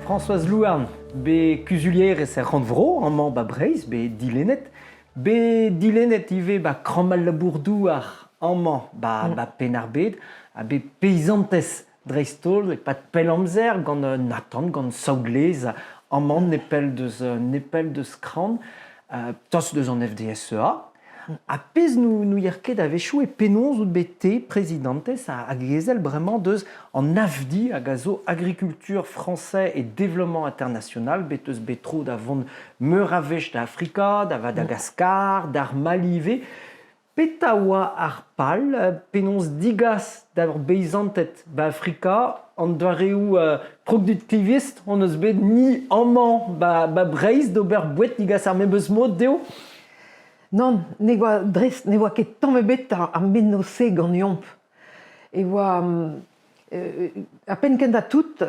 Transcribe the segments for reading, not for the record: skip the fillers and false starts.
Françoise Louarn, bet kuzulierez er rannvro amañ 'ba Breizh, bet dilennet. Bet dilennet ivez 'ba Kramm al labour-douar amañ 'ba, 'ba Penn-ar-Bed ha bet peizantez dreist-holl e-pad pell amzer gant Nathan, gant Saoglez, amañ nepell deus, nepell deus Kran, tost deus an FDSEA. Ha pezh n'ouier ket a-wechoù eo penaos out bet te prezidantez hag ezel bremañ deus an AFDI hag a zo Agriculture Français et Développement International, bet eus bet tro da vont meur a wech da Afrika, da Vadagaskar, d'ar Mali ivez. Petra oa ar pal penaos digas d'ar beizanted ba Afrika an doareoù produktivist hon eus bet ni amañ ba, ba Breizh d'ober boued digas ar memes mod dezho? Nann, ne oa dres ne oa ket tamm ebet ar mennozh-se ganeomp. E oa ar penn-kentañ tout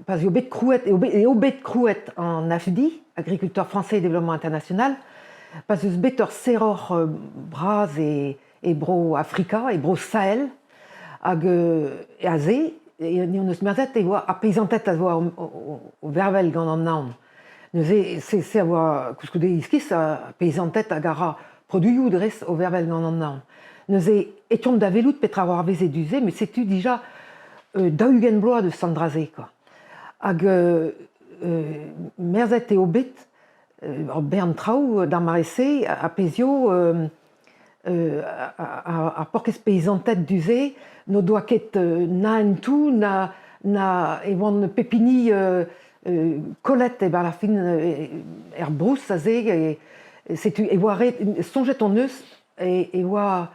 pa'z eo bet krouet eo bet eo bet krouet an AFDI, Agriculteur Français et Développement International, pa'z eus bet ur serroc'h bras e e bro Afrika, e bro Sahel, hag aze ni hon eus merzet e oa ar peizanted a oa o vervel gant an naon. Neuze se a oa koulskoude iskis, peizanted hag a ra produioù dres o vervel gant an naon. Neuze e teuomp da welout petra c'hoarveze du-se, met setu dija 40 bloaz deus an dra-se kwa. Hag merzet eo bet ur bern traoù d'ar mare-se ha pezhioù ar paourkaezh peizanted du-se n'o doa ket na hentoù na na e oant pep hini kollet e-barzh ar fin er brous aze setu e oa ret soñjet hon eus e oa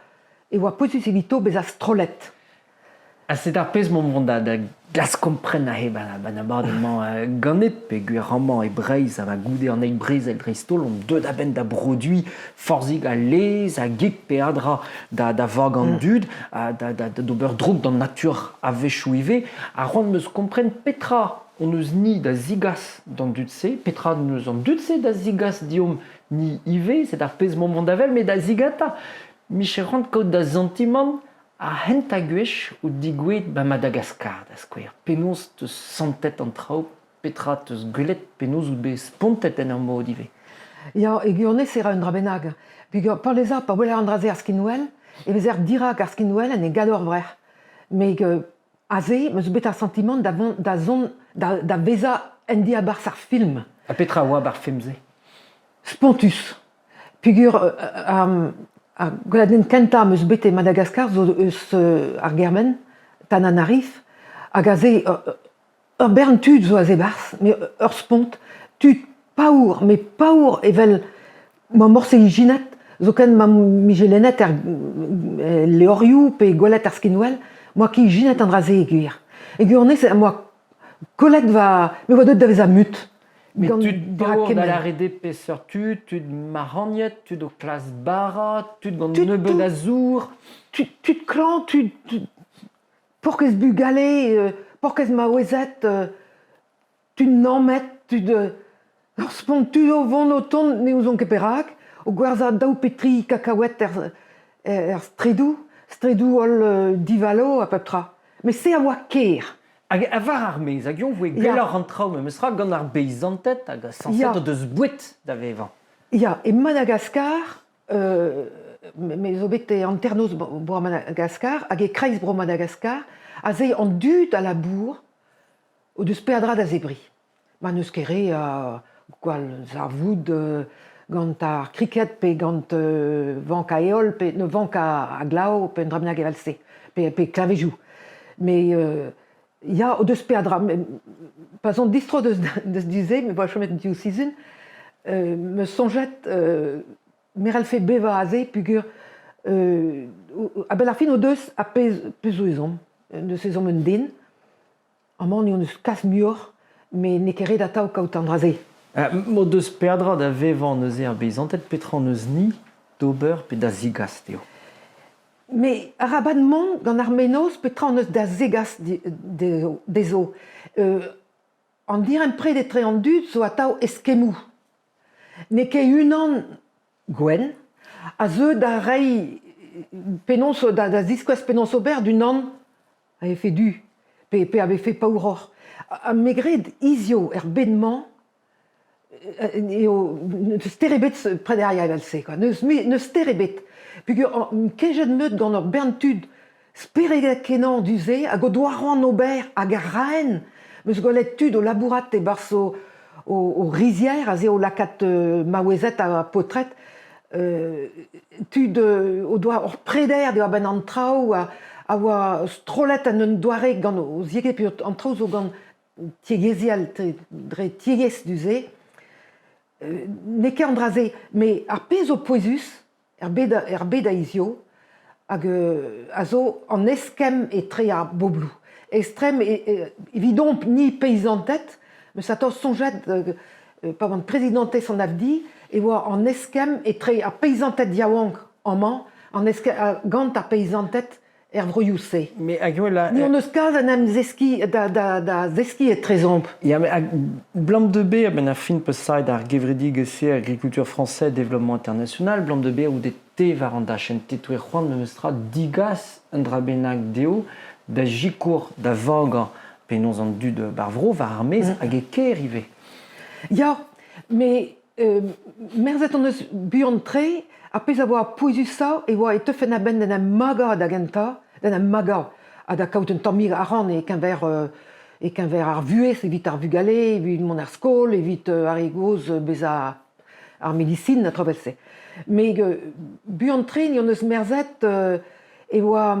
e oa pouezus evito bezañ strollet. Ha c'est ar pezh m'omp vont da, da glask kompren aze ba an abadenn-mañ ganit peogwir amañ e Breizh ha ma goude an eil brezel dreist-holl on deuet a-benn da broduiñ forzhig a laezh, a gig peadra da, da vagañ an dud, ha da, da, d'ober droug d'an natur a-wechoù ivez. Ha c'hoant 'm eus kompren petra hon eus-ni da zigas d'an dud-se, petra hon eus an dud-se da zigas deomp-ni ivez, c'est ar pezh m'omp vont da wel, met da zigatañ. Micher c'hoant kaout da santimant A-hent-ha gwech out degouezhet 'ba Madagaskar da skouer. Penaos 'teus santet an traoù? Petra 'teus gwelet? Penaos out bet spontet en ur mod ivez? Ya, e gwirionez e ra un dra bennak. Peogwir peurliesañ pa weler an dra-se ar skinwel, e vezer dirak ar skinwel en e gador-vrec'h. Met aze 'm eus bet ar santimant da vont da zont da, da vezañ en diabarzh ar film. Ha petra oa 'bar film-se? Spontus. Peogwir ar gweladenn kentañ am eus bet e Madagaskar zo eus ar gêr-benn, Tananarive, hag aze ur bern tud zo aze 'barzh, met ur spont, tud paour, met paour evel ma morse ijinet, zoken ma 'mije lennet er levrioù pe gwelet ar skinwel, 'moa ket ijinet an dra-se e gwir. E gwirionez em boa kollet va... me oa deuet da vezañ mut. Met tud paour da lâret eo peseurt tud, tud mac'hagnet, tud o klask bara, tud gant nebeut a zour. Tud, tud klañv, tud, tud paourkaezh bugale, paourkaezh maouezed, tud nammet, tud ur spont tud o vont o tont ne ouzon ket perak, o gwerzhañ daou pe tri kakaouet er, er straedoù, straedoù holl divalo ha pep tra. Met se a oa ker. Hag war ar maez, hag eñ voe gwelloc'h an traoù memestra gant ar beizanted hag sañset o deus boued da vevañ. Ya, e Madagaskar, me zo bet e hanternoz bro Madagaskar hag e kreiz bro Madagaskar, aze an dud a labour o deus peadra da zebriñ. Ma n'eus ket re a gwall zarvoud gant ar kriked pe gant vank a heol pe ne vank a glav pe un dra bennak evel-se, pe, pe kleñvedoù. Mais ya, o deus peadra. Pa 'z on distro deus, deus du-se, me 'boa chomet div sizhun, 'm eus soñjet me c'hallfe bevañ aze peogwir a-benn ar fin o deus ar pezh, pezh zo ezhomm. N'eus ezhomm un den. Amañ n'hon eus kas muioc'h, met n'eo ket ret atav kaout an dra-se. M'o deus peadra da vevañ neuze ar beizanted, petra hon eus-ni d'ober pe da zegas dezho? Mais arabat mont gant ar mennozh petra hon eus da zegas dezho. An darempred etre an dud zo atav eskemmoù. N'eo ket unan gwenn a zeu da reiñ penaos da ziskouez penaos ober d'unan a vefe du pe, pe a vefe paouroc'h. Ha me gred hizio er bed-mañ eo n'eus ster ebet prederiañ evel-se quoi. N'eus mui n'eus ster ebet. Peogwir kejet 'meus gant ur bern tud speredek-kenañ du-se hag o doa c'hoant ober hag a raent. 'Meus gwelet tud o labourat e-barzh o o rizier aze o lakaat maouezed ha paotred tud o doa ur preder diwar-benn an traoù a oa strollet en un doare gant o ziegezh peogwir an traoù zo gant tiegezhiel dre tiegezh du-se. N'eo ket an dra-se, met ar pezh zo pouezus er bed er bed a hiziv hag a zo an eskemm etre ar bobloù. Estrem evidomp-ni peizanted, 'meus atav soñjet pa oan prezidantez an AFDI e oa an eskemm etre ar peizanted yaouank amañ an eskemm gant ar peizanted er vroioù-se. Mais hag eo la... Ni hon eus kalz en em zeskiñ da, da, da zeskiñ etrezomp. Ya, mais hag blam de be a-benn ar fin peus saet ar gevredigezh-se Agriculture française développement international, blam de be out te war an dachenn te touer c'hoant memestra digas un dra bennak dezho da sikour da vagañ penaos an dud bar vro war ar maez hag e kêr ivez. Ya, mais merzet hon eus buan-tre ar pezh a oa pouezusañ e oa e teufen a-benn d'en em magañ da gentañ, d'en em magañ ha da kaout un tammig arc'hant e-keñver e-keñver ar vuhez evit ar vugale, evit mont er skol, evit ar re gozh bezañ ar medisin ha traoù evel-se. Met buan-tre ni hon eus merzet e oa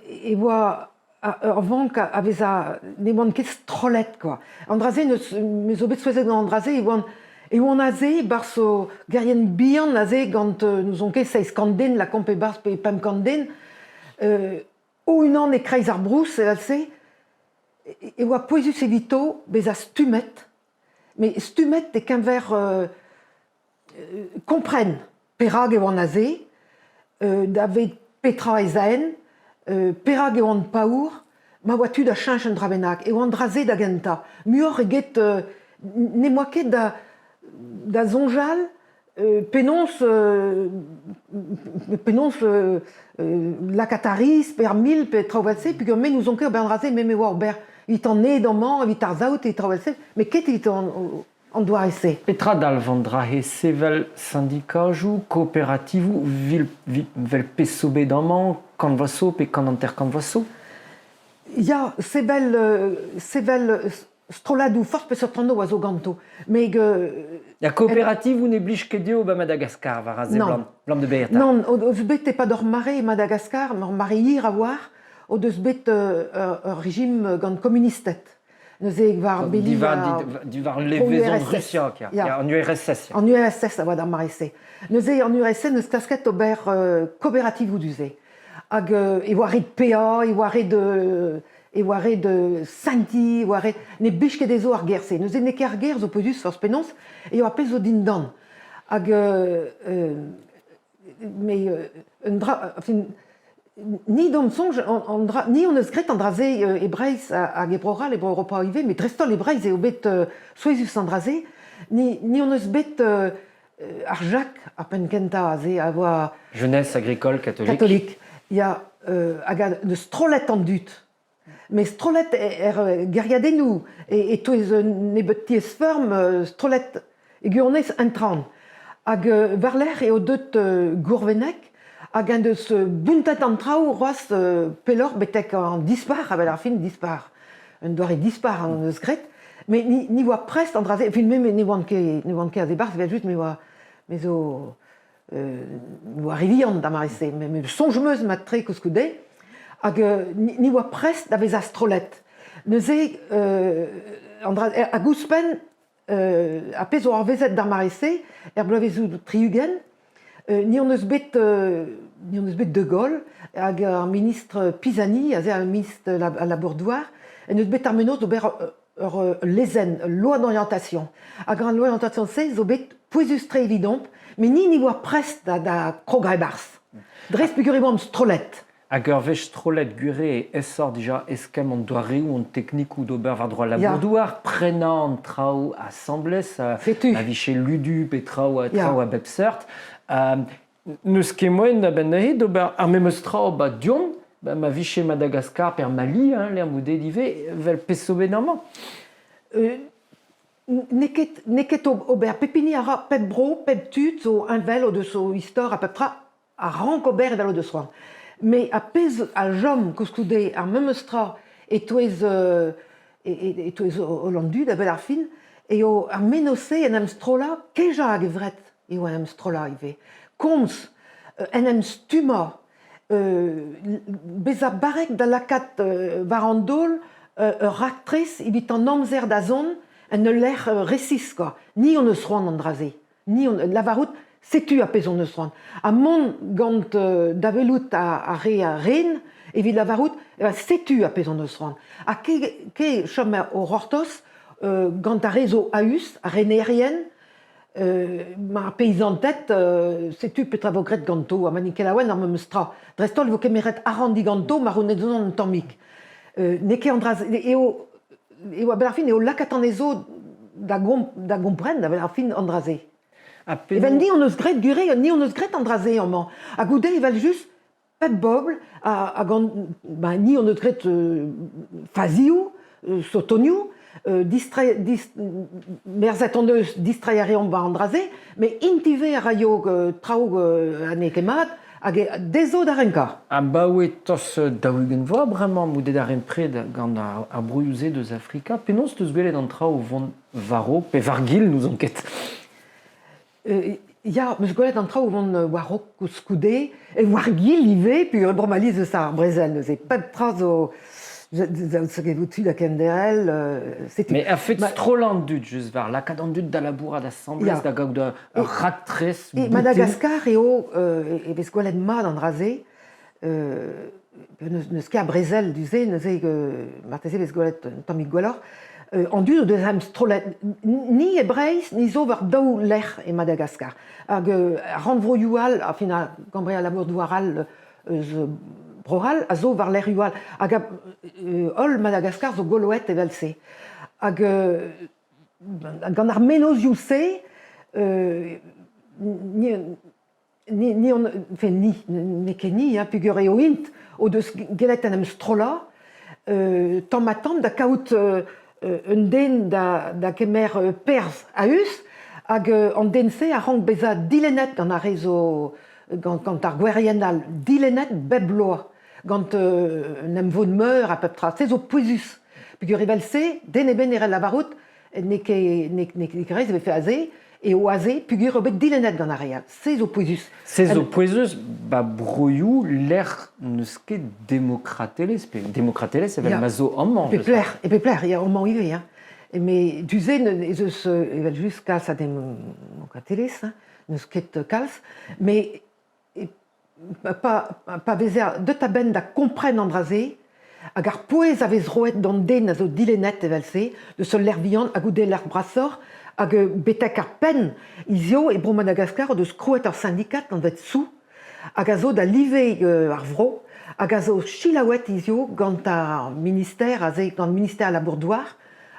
e oa ur vank a vezañ ne oant ket strollet quoi. An dra-se n'eus me zo bet souezhet gant an dra-se e oan e oan aze 'barzh o gerien bihan aze gant n'ouzon ket 700 den lakaomp e-barzh pe 500 den o-unan e-kreiz ar brous evel-se e oa pouezus evito bezañ stummet met stummet e-keñver kompren perak e oan aze, davet petra ez aen, perak e oan paour, ma oa tu da cheñch un dra bennak. E oan dra-se da gentañ. Muioc'h eget n'em boa ket da da soñjal penaos penaos lakaat ar riz pe ar mil pe traoù evel-se peogwir me n'ouzon ket ober an dra-se, me me oa ober evit an ed amañ, evit ar saout, evit traoù evel-se, met ket evit an An doare-se. Petra dalv an dra-se sevel sindikajoù, kooperativoù, 'vel pezh zo bet amañ, kant vloaz zo pe kant 50 vloaz zo? Ya, sevel, sevel strolladoù forzh peseurt anv a zo ganto. Met Ya, kooperativoù ne blij ket dezho 'ba Madagaskar war a seblant, 'blam da betra. Nann, o deus bet e-pad ur mare e Madagaskar, ur mare hir a-walc'h, o deus bet ur rejim gant komunisted. Neuze war beli Diwar levezon Rusia, ya, an URSS. An URSS a oa d'ar mare-se. Neuze an URSS n'eus klasket ober kooperativoù du-se. Hag e oa ret paeañ, e oa ret e oa ret sentiñ, e oa ret ne blij ket dezho ar ger-se. Neuze n'eo ket ar ger zo pouezus forzh penaos, eo ar pezh zo dindan. Hag Mais un dra, enfin, ni d'hon soñj, an dra, ni hon eus graet an dra-se e Breizh hag e Bro-C'hall, e Bro-Europa ivez, met dreist-holl e Breizh eo bet souezhus an dra-se. Ni, ni hon eus bet ar Jacques, ar penn-kentañ aze, a oa... Jeunesse agricole catholique. Catholique, ya, hag a deus strollet an dud. Met strollet er gêriadennoù, e-touez un nebeud tiez-feurm, strollet e gwirionez un traon. Hag war-lerc'h eo deut Gourveneg hag en deus bountet an traoù c'hoazh pelloc'h betek an dispac'h, a-benn ar fin dispac'h, un doare dispac'h hon eus graet. Met ni, ni oa prest an dra-se, enfin me ne oan ket, ne oan ket aze 'barzh evel-just, me oa me zo oa re vihan d'ar mare-se, met soñj 'm eus mat-tre koulskoude, hag ni oa prest da vezañ strollet. Neuze, an dra, hag ouzhpenn, ar pezh zo c'hoarvezet d'ar mare-se, er bloavezhioù 60, ni hon eus bet, ni hon eus bet De Gaulle hag ar ministr Pisani, aze ar ministr al labour-douar, en deus bet ar mennozh d'ober ur lezenn, ul loi d'orientation. Hag an loi d'orientation-se zo bet pouezus-tre evidomp, met ni ni oa prest da, da krogañ e-barzh. Dreist peogwir e oamp strollet. Hag ur wech strollet gwir eo aesoc'h dija eskemm an doareoù, an teknikoù d'ober war-dro al labour-douar, prenañ an traoù asambles, ma vije ludu pe traoù, traoù a bep seurt. N'eus ket moaien a-benn neuze d'ober ar memes tra ba du-hont. Ba ma vije Madagaskar pe ar Mali, hein, lec'h m'out aet ivez, 'vel pezh zo bet amañ. N'eo ket n'eo ket ober pep hini a ra pep bro, pep tud zo heñvel o deus o istor ha pep tra a rank ober evel o deus c'hoant. Met ar pezh a chom koulskoude ar memes tra e-touez e-touez holl an dud a-benn ar fin eo ar mennozh-se en em strollañ, kejañ a-gevret eo en em strollañ ivez. Komz, en em stummañ, bezañ barrek da lakaat war an daol ur raktres evit an amzer da zont en ul lec'h resis kwa. Ni hon eus c'hoant an dra-se. Ni hon lavarout setu ar pezh hon eus c'hoant. Ha mont gant da welout ar re a ren evit lavarout setu ar pezh hon eus c'hoant. Ha ke chom o c'hortoz gant ar re zo a-us, ar renerien, ma peizanted, setu petra vo graet ganto ha ma n'int ket laouen ar memes tra. Dreist-holl e vo kemeret arc'hant diganto ma c'hounezont un tammig. N'eo ket an dra eo eo a-benn ar fin eo lakaat anezho da da gompren a-benn ar fin an dra-se. Evel ni hon eus graet gure, ni hon eus graet an dra-se amañ. Ha goude evel-just pep bobl ha gant ben, ni hon eus graet fazioù, sotonioù, merzet hon eus distreiñ a reomp war an dra-se, met int ivez a raio traoù ha n'eo ket mat, hag dezho da renkañ. Abaoe tost 40 vloaz bremañ m'out bet darempred gant ar broioù-se deus Afrika, penaos 'teus gwelet an traoù o vont war-raok pe war-gil n'ouzon ket. Ya, 'meus gwelet an traoù o vont war-raok koulskoude, war-gil ivez, peogwir Bro-Maliz eus ar brezel neuze. Pep tra zo zo tu da kenderc'hel, setu. Mais a-fet strollañ an dud, just war lakaat an dud da labourat asambles, da gaout ur raktres E Madagaskar eo e vez gwelet mat an dra-se. N'eus ket a brezel du-se, neuze marteze e vez gwelet un tammig gwelloc'h. An dud o deus em strollet ni e Breizh, ni zo war daou lec'h e Madagaskar. Hag ar rannvroioù all, enfin ar gambr labour-douar all eus Bro-C'hall a zo war lec'hioù all. Hag holl Madagaskar zo goloet evel-se. Hag gant ar mennozhioù-se, ni, ni, ni, on, enfin, ni, n'eo ket ni, hein, peogwir eo int o deus gellet en em strollañ tamm-ha-tamm da kaout un den da, da kemer perzh a-us hag an den-se a rank bezañ dilennet gant ar re zo gant, gant ar gouerien all, dilennet bep bloaz gant un emvod meur ha pep tra. Se zo pouezus. Peogwir evel-se, den ebet ne c'hell lavarout n'eo ket, n'eo ket reizh e vefe aze, eo aze peogwir eo bet dilennet gant ar re all. Se zo pouezus. Se zo pouezus ba broioù lec'h n'eus ket demokratelezh, pe demokratelezh evel ma zo amañ. E pep lec'h, e pep lec'h, ya, amañ ivez. Hein. Mais du-se ez eus evel-just kalz a demokratelezh, hein, n'eus ket kalz, mais pa, pa vezer deut a-benn da kompren an dra-se, hag ar pouez a vez roet d'an den a zo dilennet evel-se, deus ul lec'h vihan ha goude lec'h brasoc'h, hag betek ar penn hiziv e bro Madagaskar o deus krouet ur syndikat anvet Sou, hag a zo da live ar vro, hag a zo selaouet hiziv gant ar minister aze, gant minister al labour-douar,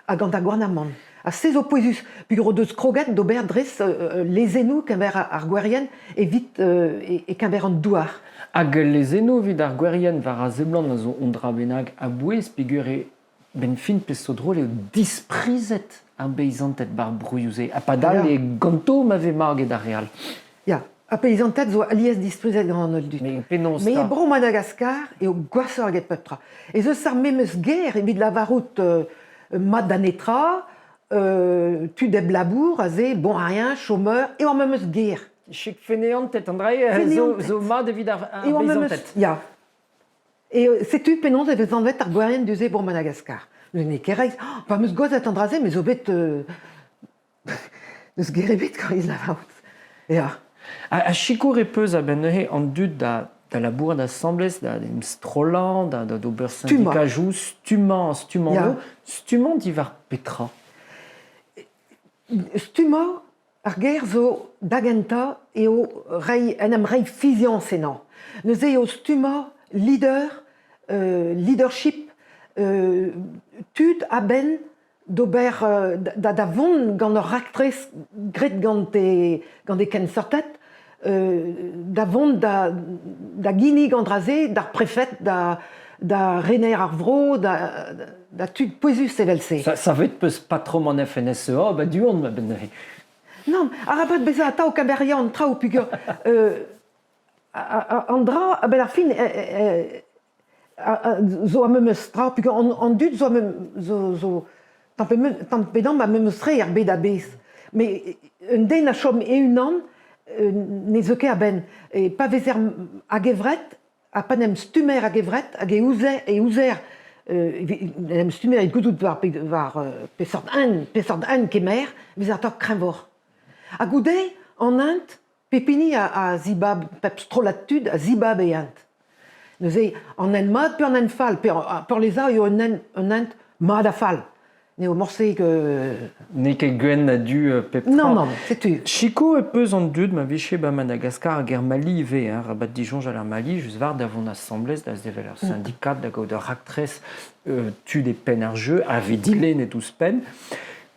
ha gant ar gouarnamant. Ha se zo pouezus, peogwir o deus kroget d'ober dres lezennoù keñver ar gouerien evit e-keñver an douar. Hag lezennoù evit ar gouerien war a seblant a zo un dra bennak a-bouez peogwir eo benn fin pezh zo drol eo disprizet ar beizanted 'bar broioù-se ha padal eo ganto ma vez maget ar re all. Ya, ar peizanted zo alies disprizet gant an holl dud. Mais penaos Mais e bro Madagaskar eo gwashoc'h eget pep tra. Ez eus ar memes ger evit lavarout mat da netra, tud hep labour, aze, bon à rien, chômeur, eo ar memes ger. Chik feneanted, an dra zo, zo mat evit ar, ar beizanted. Ya. E setu penaos e vez anvet ar gouerien du-se bro Madagaskar. N'eo ket reizh. Oh, pa 'm eus gozet an dra-se, me zo bet N'eus ger ebet gant lavarout. Ya. Ha sikour e peus a-benn neuze an dud da, da labourat asambles, da em strollañ, da, da d'ober syndikajoù, stummañ, stummañ, ya. Stummañ diwar petra? Stummañ, ar ger zo da gentañ eo reiñ, en em reiñ fiziañs ennañ. Neuze eo stummañ leader, leadership, tud a-benn d'ober da, da vont gant ur raktres graet gant e, gant e kenseurted, da vont da, da ginnig an dra-se d'ar prefed, da, da rener ar vro, da, da tud pouezus evel-se. Sa, savet peus patrom an FNSEA, ba du-hont ma benn neuze. Nann, arabat bezañ atav keñveriañ an traoù peogwir an dra a-benn ar fin zo ar memes tra peogwir an, an dud zo, zo, zo tamm pe damm ar memes tre er bed a-bezh. Met un den a chom e-unan ne zeu ket a-benn. E pa vezer a-gevret ha pa 'n em stummer a-gevret hag e ouzer e ouzer en em stummer evit gouzout war war peseurt hent peseurt hent kemer, e vez atav kreñvoc'h. Ha goude an hent Pep hini a zibab, pep strollad tud a zibab e hent. Neuze, an hent mat pe an hent fall, pe peurliesañ eo un hent, un hent mat ha fall. N'eo morse que... N'eo ket gwenn ha du pep tra. Non, non, setu. Sikour e peus an dud ma vije ba Madagascar hag er Mali ivez, hein, rabat disoñjal ar Mali, just war da vont asambles, da sevel ur syndikat, da gaout ur raktres tud e penn ar jeu, a vez dilennet ouzhpenn.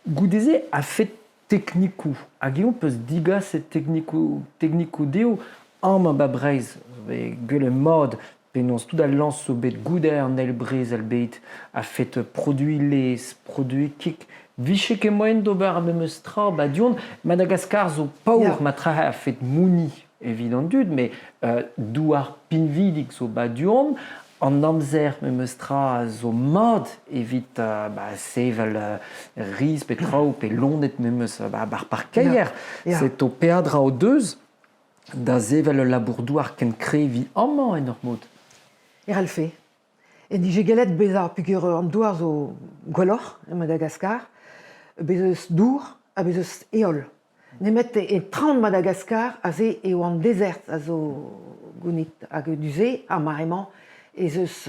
Goude-se, a-fet teknikoù. Hag eo 'peus digaset teknikoù teknikoù dezho amañ 'ba Breizh. Vez gwelet mat penaos tout al lañs zo bet goude an eil brezel bet a-fet produiñ laezh, produiñ kig. Vije ket moaien d'ober ar memes tra 'ba du-hont. Madagaskar zo paour ma tra a-fet mouniñ evit an dud, met douar pinvidik zo 'ba du-hont. An amzer memes tra a zo mat evit ba, sevel riz pe traoù pe loened memes ba, ar parkeier. Setu peadra o deus da sevel ul labour-douar ken kreviñ amañ en ur mod. E c'hallfe. En dije gellet bezañ peogwir an douar zo gwelloc'h e Madagaskar. Bez' eus dour ha bez' eus heol. Nemet e traoñ Madagaskar aze eo an dezert a zo gounit hag du-se ar mare-mañ ez eus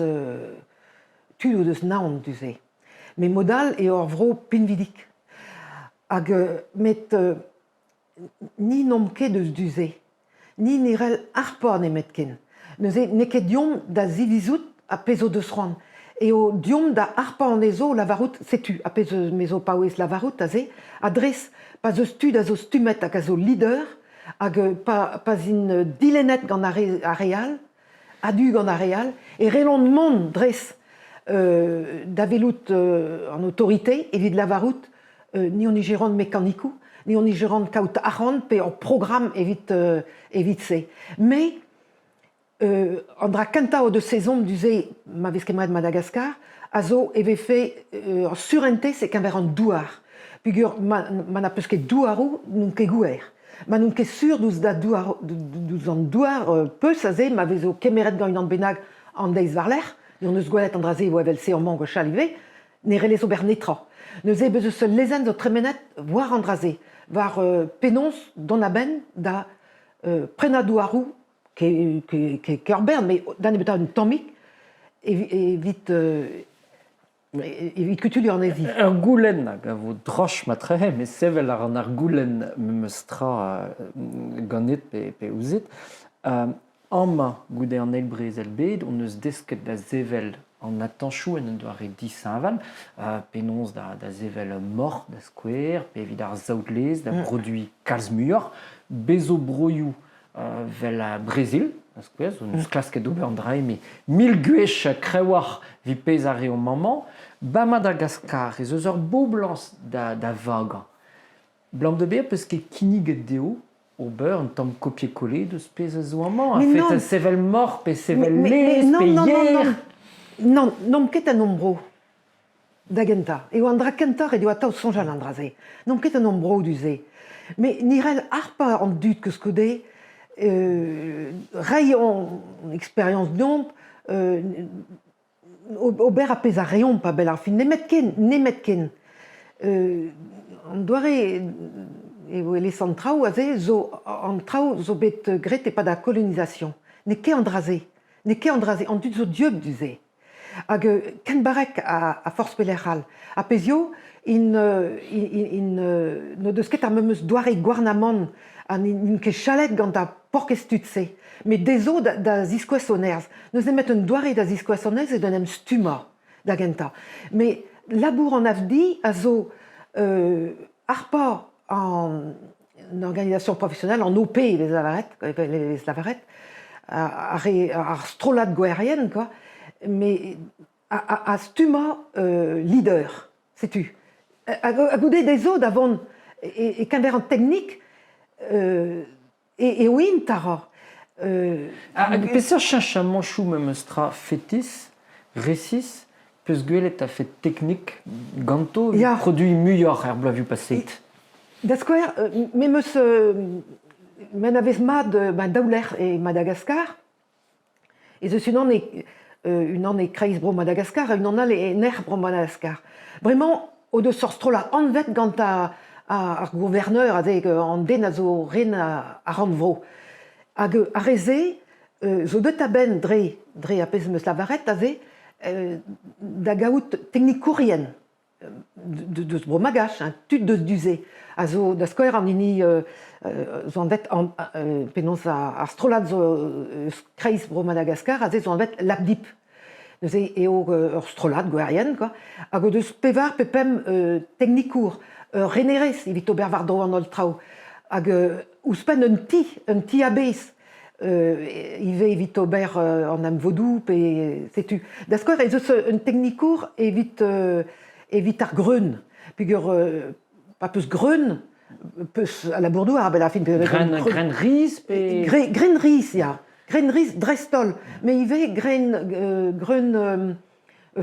tud o deus naon du-se. Met mod all eo ur vro pinvidik. Hag met ni n'omp ket eus du-se. Ni ne c'hell harpañ nemetken. Neuze n'eo ket deomp da zivizout ar pezh o deus c'hoant. Eo deomp da harpañ anezho o lavarout setu ar pezh me zo paouez lavarout aze, ha dres pa 'z eus tud a zo stummet hag a zo leader hag pa pa 'z int dilennet gant ar re ar re all, a-du gant ar re all, e c'hellont mont dres da welout an otorite evit lavarout ni on ijirant mekanikoù, ni on ijirant kaout arc'hant pe ur programm evit evit se. Mais an dra kentañ o deus ezhomm du-se ma vez kemeret Madagaskar a zo e vefe ur surentez e-keñver an douar. Peogwir ma, ma na peus ket douaroù, n'on ket gouer. Ma n'on ket sur diouzh da douar, diouzh an douar peus aze ma vezo kemeret gant unan bennak an deiz war-lerc'h, hon eus gwelet an dra-se e oa evel-se amañ gwechall ivez, ne c'hellez ober netra. Neuze bez eus ul lezenn zo tremenet war an dra-se, war penaos dont a-benn da prenañ douaroù ket ur bern, met da nebeutañ un tammig evit evit kutuilh anezhi. Ur goulenn hag a vo droch matrehe, met sevel a ran ar goulenn memes tra ganit pe, pe ouzhit. Amañ, goude an Eil Brezel-bed, hon eus desket da sevel an atañchoù en un doare disheñvel, penaos da, da sevel moc'h, da skouer, pe evit ar saout-laezh, da broduiñ kalz muioc'h. Bez zo broioù 'vel Brazil, da skouer, zo n'eus klasket ober an dra-se, met mil gwech kreñvoc'h evit pezh a reomp amañ. Ba Madagaskar ez eus ur boblañs da, da vagañ. Blam da bezañ 'peus ket kinniget dezho ober un tamm copier-coller deus pezh a zo amañ, a-fet sevel moc'h pe sevel laezh pe yer. Non, n'omp ket en hon bro. Da gentañ eo an dra kentañ ret eo atav soñjal an dra-se. N'omp ket en hon bro du-se. Met ni c'hell harpañ an dud koulskoude, reiñ hon experience deomp, ober ar pezh a reomp a-benn ar fin, nemetken, nemetken. An doare e welez an traoù aze zo an traoù zo bet graet e-pad ar colonisation. N'eo ket an dra-se. N'eo ket an dra-se. An dud zo dieub du-se. Hag ken barrek ha forzh pelec'h all. Ar pezhioù int int n'o deus ket ar memes doare gouarnamant ha n'int ket chalet gant ar paourkaezh tud-se. Met dezho da ziskouez o nerzh. N'eus nemet un doare da ziskouez o nerzh eo d'en em stummañ da gentañ. Met labour an AFD a zo harpañ an Un organisation professionnelle an OP e vez lavaret, e vez lavaret, ar re ar strollad gouerien quoi, mais a stummañ leader, setu. Ha goude dezho da vont e-keñver an teknik eo int a ra. Hag peseurt cheñchamantoù memes tra fetis, resis, peus gwelet a-fet teknik ganto evit produiñ muioc'h er bloavezhioù paseet? Da skouer, me 'm eus me anavez mat ma daou lec'h e Madagaskar. Ez eus unan e unan e kreiz bro Madagaskar ha unan all e nec'h bro Madagaskar. Bremañ o deus ur strollad anvet gant ar gouverneur aze, an den a zo ren ar rannvro. Hag ar re-se zo deut a-benn dre dre ar pezh am eus lavaret aze da gaout teknikourien deus bro Magach, hein, tud deus du-se, a zo da skouer an hini zo anvet penaos ar strollad zo eus kreiz bro Madagaskar, aze zo anvet Labdip. Neuze eo ur strollad gouerien quoi, hag o deus pevar pe pemp teknikour, ur renerez evit ober war-dro an holl traoù, hag ouzhpenn un ti a-bezh. Ivez evit ober an emvodoù pe setu. Da skouer ez eus un teknikour evit evit ar greun peogwir pa peus greun peus al labour-douar a-benn ar fin. Greun, greun riz pe Greun riz, ya. Greun riz dreist-holl, met ivez greun greun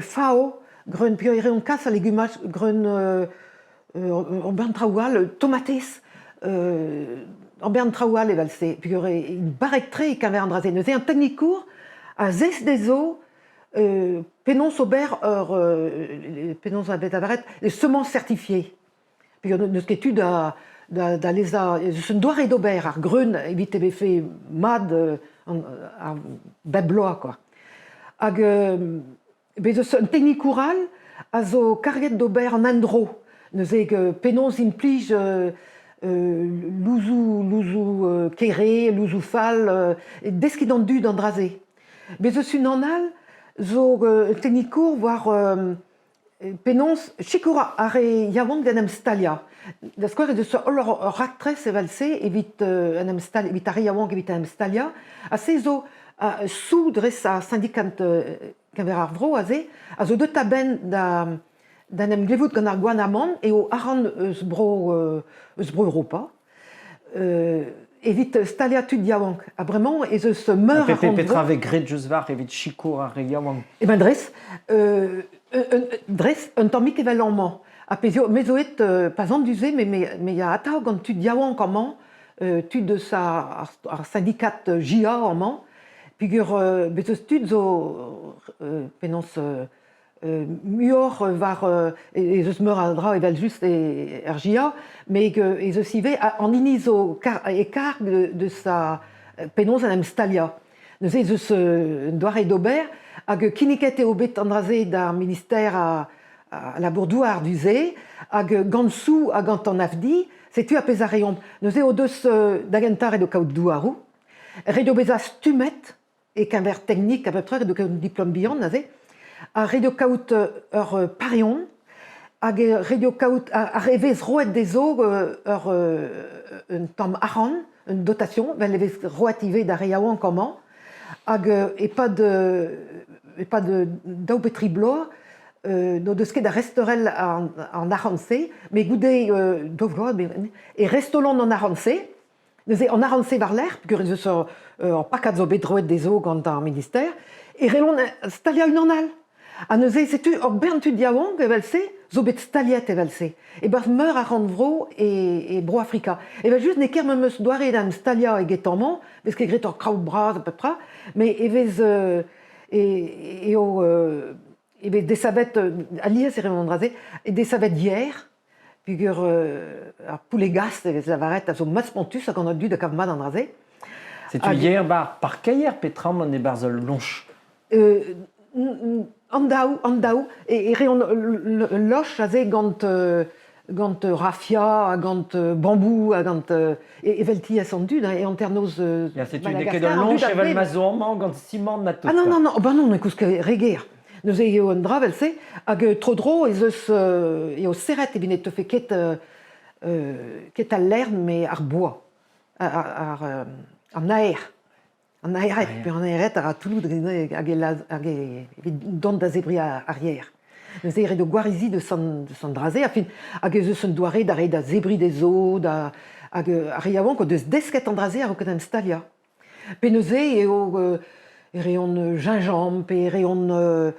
fao, greun peogwir e reont kas al legumaj, greun ur bern traoù all, tomatez, ur bern traoù all evel-se peogwir int barrek-tre e-keñver an dra-se. Neuze an teknikour a zesk dezho penaos ober ur penaos a vez lavaret les semences certifiées. Peogwir n'eus ket tu da da lezañ ez eus un doare d'ober ar greun evit e vefe mat ar bep bloaz quoi. Hag bez eus un teknikour all a zo karget d'ober an endro. Neuze penaos implij louzoù louzoù kere, louzoù fall, deskiñ d'an dud an dra-se. Bez eus unan all zo un teknikour war Penaos sikour ar re yaouank d'en em staliañ. Da skouer ez eus holl ur raktres evel-se evit en em staliañ, evit ar re yaouank evit en em staliañ ha se zo sou dres ar sindikad keñver ar vro aze a zo deuet a-benn da d'en em glevout gant ar gouarnamant eo arc'hant eus bro eus bro Europa. Evit staliañ tud yaouank. Ha bremañ ez eus meur a rannvro. Petra vez graet just war evit sikour ar re yaouank? Eh ben dres, dres un tammig evel amañ. Ha pezh eo, me zo aet pas an du-se, met me ya atav gant tud yaouank amañ, tud eus ar syndikat JA amañ, peogwir bez eus tud zo penaos muioc'h war ez eus meur a dra evel-just er JA, met ez eus ivez an hini zo e karg deus a penaos en em staliañ. Neuze ez eus un doare d'ober hag kinniget eo bet an dra-se d'ar minister a labour-douar du-se hag gant sou ha gant an AFDI, setu ar pezh a reomp. Neuze o deus da gentañ ret o kaout douaroù, ret eo bezañ stummet E-keñver teknik a bep tra, ret eo kaout un diplom bihan aze, ha ret eo kaout ur parion, hag ret eo kaout ar e vez roet dezho ur un tamm arc'hant, un dotation, vel e vez roet ivez d'ar re yaouank amañ, hag e-pad e-pad daou pe tri bloaz n'o deus ket da resteurel an arc'hant-se, met goude daou vloaz e restaolont an arc'hant-se. Neuze an arc'hant-se war-lerc'h, peogwir ez eus ur pakad zo bet roet dezho gant ar minister, e reont staliañ unan all. Ha neuze setu ur bern tud yaouank evel-se zo bet staliet evel-se. E-barzh meur a rannvro e, e Bro-Afrika. Evel-just n'eo ket memes doare da em staliañ eget amañ, vez ket graet ur kraou bras ha pep tra, met e vez e, eo e vez desavet alies e reont an dra-se, desavet yer Peogwir ar poull-e-gas e vez lavaret a zo mat-spontus hag an dud a gav mat an dra-se. Setu yer 'ba parkeier petra an e-barzh ul loñch? An daou, an daou. E reont ul loch aze gant gant rafia ha gant bambou ha gant evel tiez an dud e hanternoz Ya, setu n'eo ket ul loñch evel ma zo amañ gant simant na tout. Ah non, non, non, bah non, ne koust ket re ger. Neuze eo un dra evel-se, hag tro-dro ez eus eo serret evit ne teufe ket ket al lern met ar boa, ar an aer. An aered, pe an aered a ra toulloù dre hag e laz hag evit dont da zebriñ ar yer. Neuze e ret o gwarizi deus an deus an dra-se enfin hag ez eus un doare da reiñ da zebriñ dezho da hag ar re yaouank o deus desket an dra-se a-raok en em staliañ. Pe neuze eo e reont gingembre pe e reont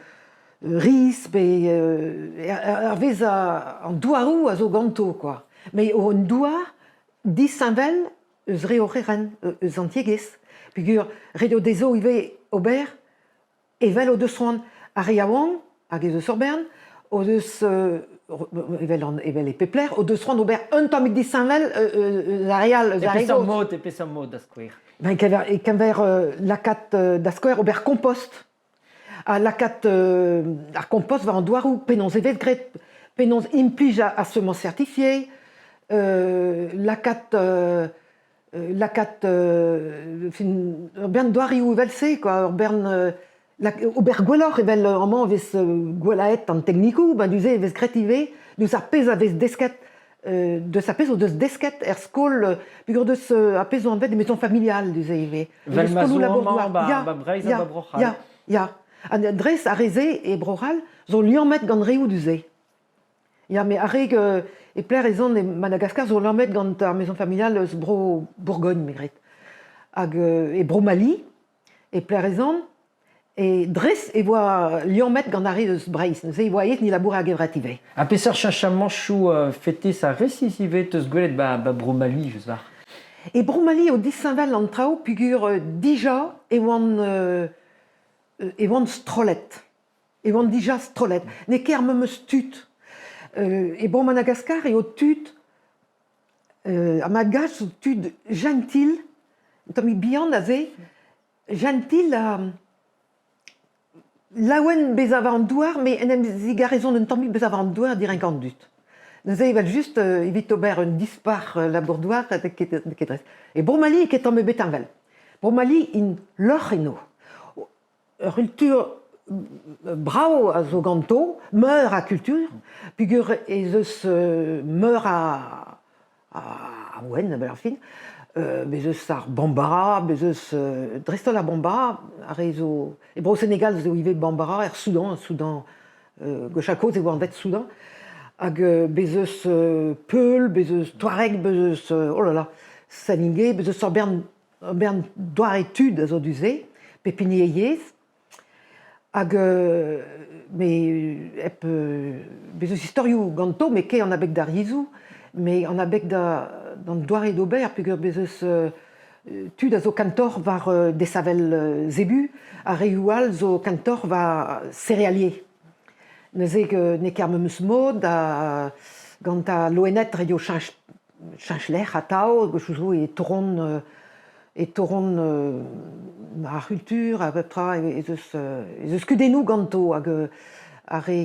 riz pe hervez an douaroù a zo ganto quoi. Met un douar disheñvel eus re o c'herent, eus an tiegezh, peogwir ret eo dezho ivez ober evel o deus c'hoant ar re yaouank hag ez eus ur bern o deus evel, an, evel e pep lec'h o deus c'hoant ober un tammig disheñvel eus ar re all, eus ar re gozh. Mod, e peseurt mod da skouer? Ben, e-keñver lakaat da skouer ober kompost ha lakaat ar kompost war an douaroù, penaos e vez graet, penaos implij ar semence certifiée, lakaat lakaat ur bern doareoù evel-se quoi, ur bern ober gwelloc'h evel amañ e vez gwellaet an teknikoù, ben du-se e vez graet ivez diouzh ar pezh a vez desket deus ar pezh o deus desket er skol peogwir deus ar pezh zo anvet des maisons familiales du-se ivez. Vel ma zo amañ ba Breizh ha ba Bro-C'hall. Ya, ya. Ha dres ar re-se e Bro-C'hall zo liammet gant reoù du-se. Ya, mais ar re e pelec'h ez on e Madagascar zo liammet gant ar maison familiale eus Bro Bourgogne, me gred. Hag e Bro Mali, e pelec'h ez on, E dres e voa liammet gant ar re eus Breizh. Neuze e voa aes ni labourat a-gevret ivez. Ha peseurt cheñchamantoù fetis ha resis ivez 'teus gwelet ba, ba Bro-Mali, just war? E Bro-Mali eo disheñvel an traoù peogwir dija e oant, e oant strollet. E oant dija strollet. N'eo ket ar memes tud. E Bro-Madagaskar eo tud ar Malgache zo tud jentil, un tammig bihan aze, Jentil ha laouen bezañ war an douar, met en em zigarezont un tammig bezañ war an douar dirak an dud. Neuze evel-just evit ober un dispac'h labour-douar n'eo ket dres. E Bro-Mali eo ket tamm ebet heñvel. Bro-Mali int lorc'h eno. Ur c'hultur brav a zo ganto, meur a kultur, peogwir ez eus meur a a ouenn a-benn ar fin. Bez' eus ar Bambara, bez' eus dreist-holl ar Bambara, ar re zo e Bro-Senegal zo ivez Bambara, er Soudan, Soudan gwechall-kozh e oa anvet Soudan. Hag bez' eus Peul, bez' eus Touareg, bez' eus oh là là, Saningué, bez' eus ur bern ur bern doare tud a zo du-se, pep hini e yezh. Hag me hep bez' eus istorioù ganto met ket an abeg d'ar yezhoù, met an abeg da d'an doare d'ober peogwir bez' eus tud a zo kentoc'h war desavel zebu ha reoù all zo kentoc'h war céréalier. Neuze n'eo ket ar memes mod da gant al loened ret eo cheñch cheñch lec'h atav, gwechoù zo e torront e torront ar c'hultur ha pep tra ez eus ez eus kudennoù ganto hag ar re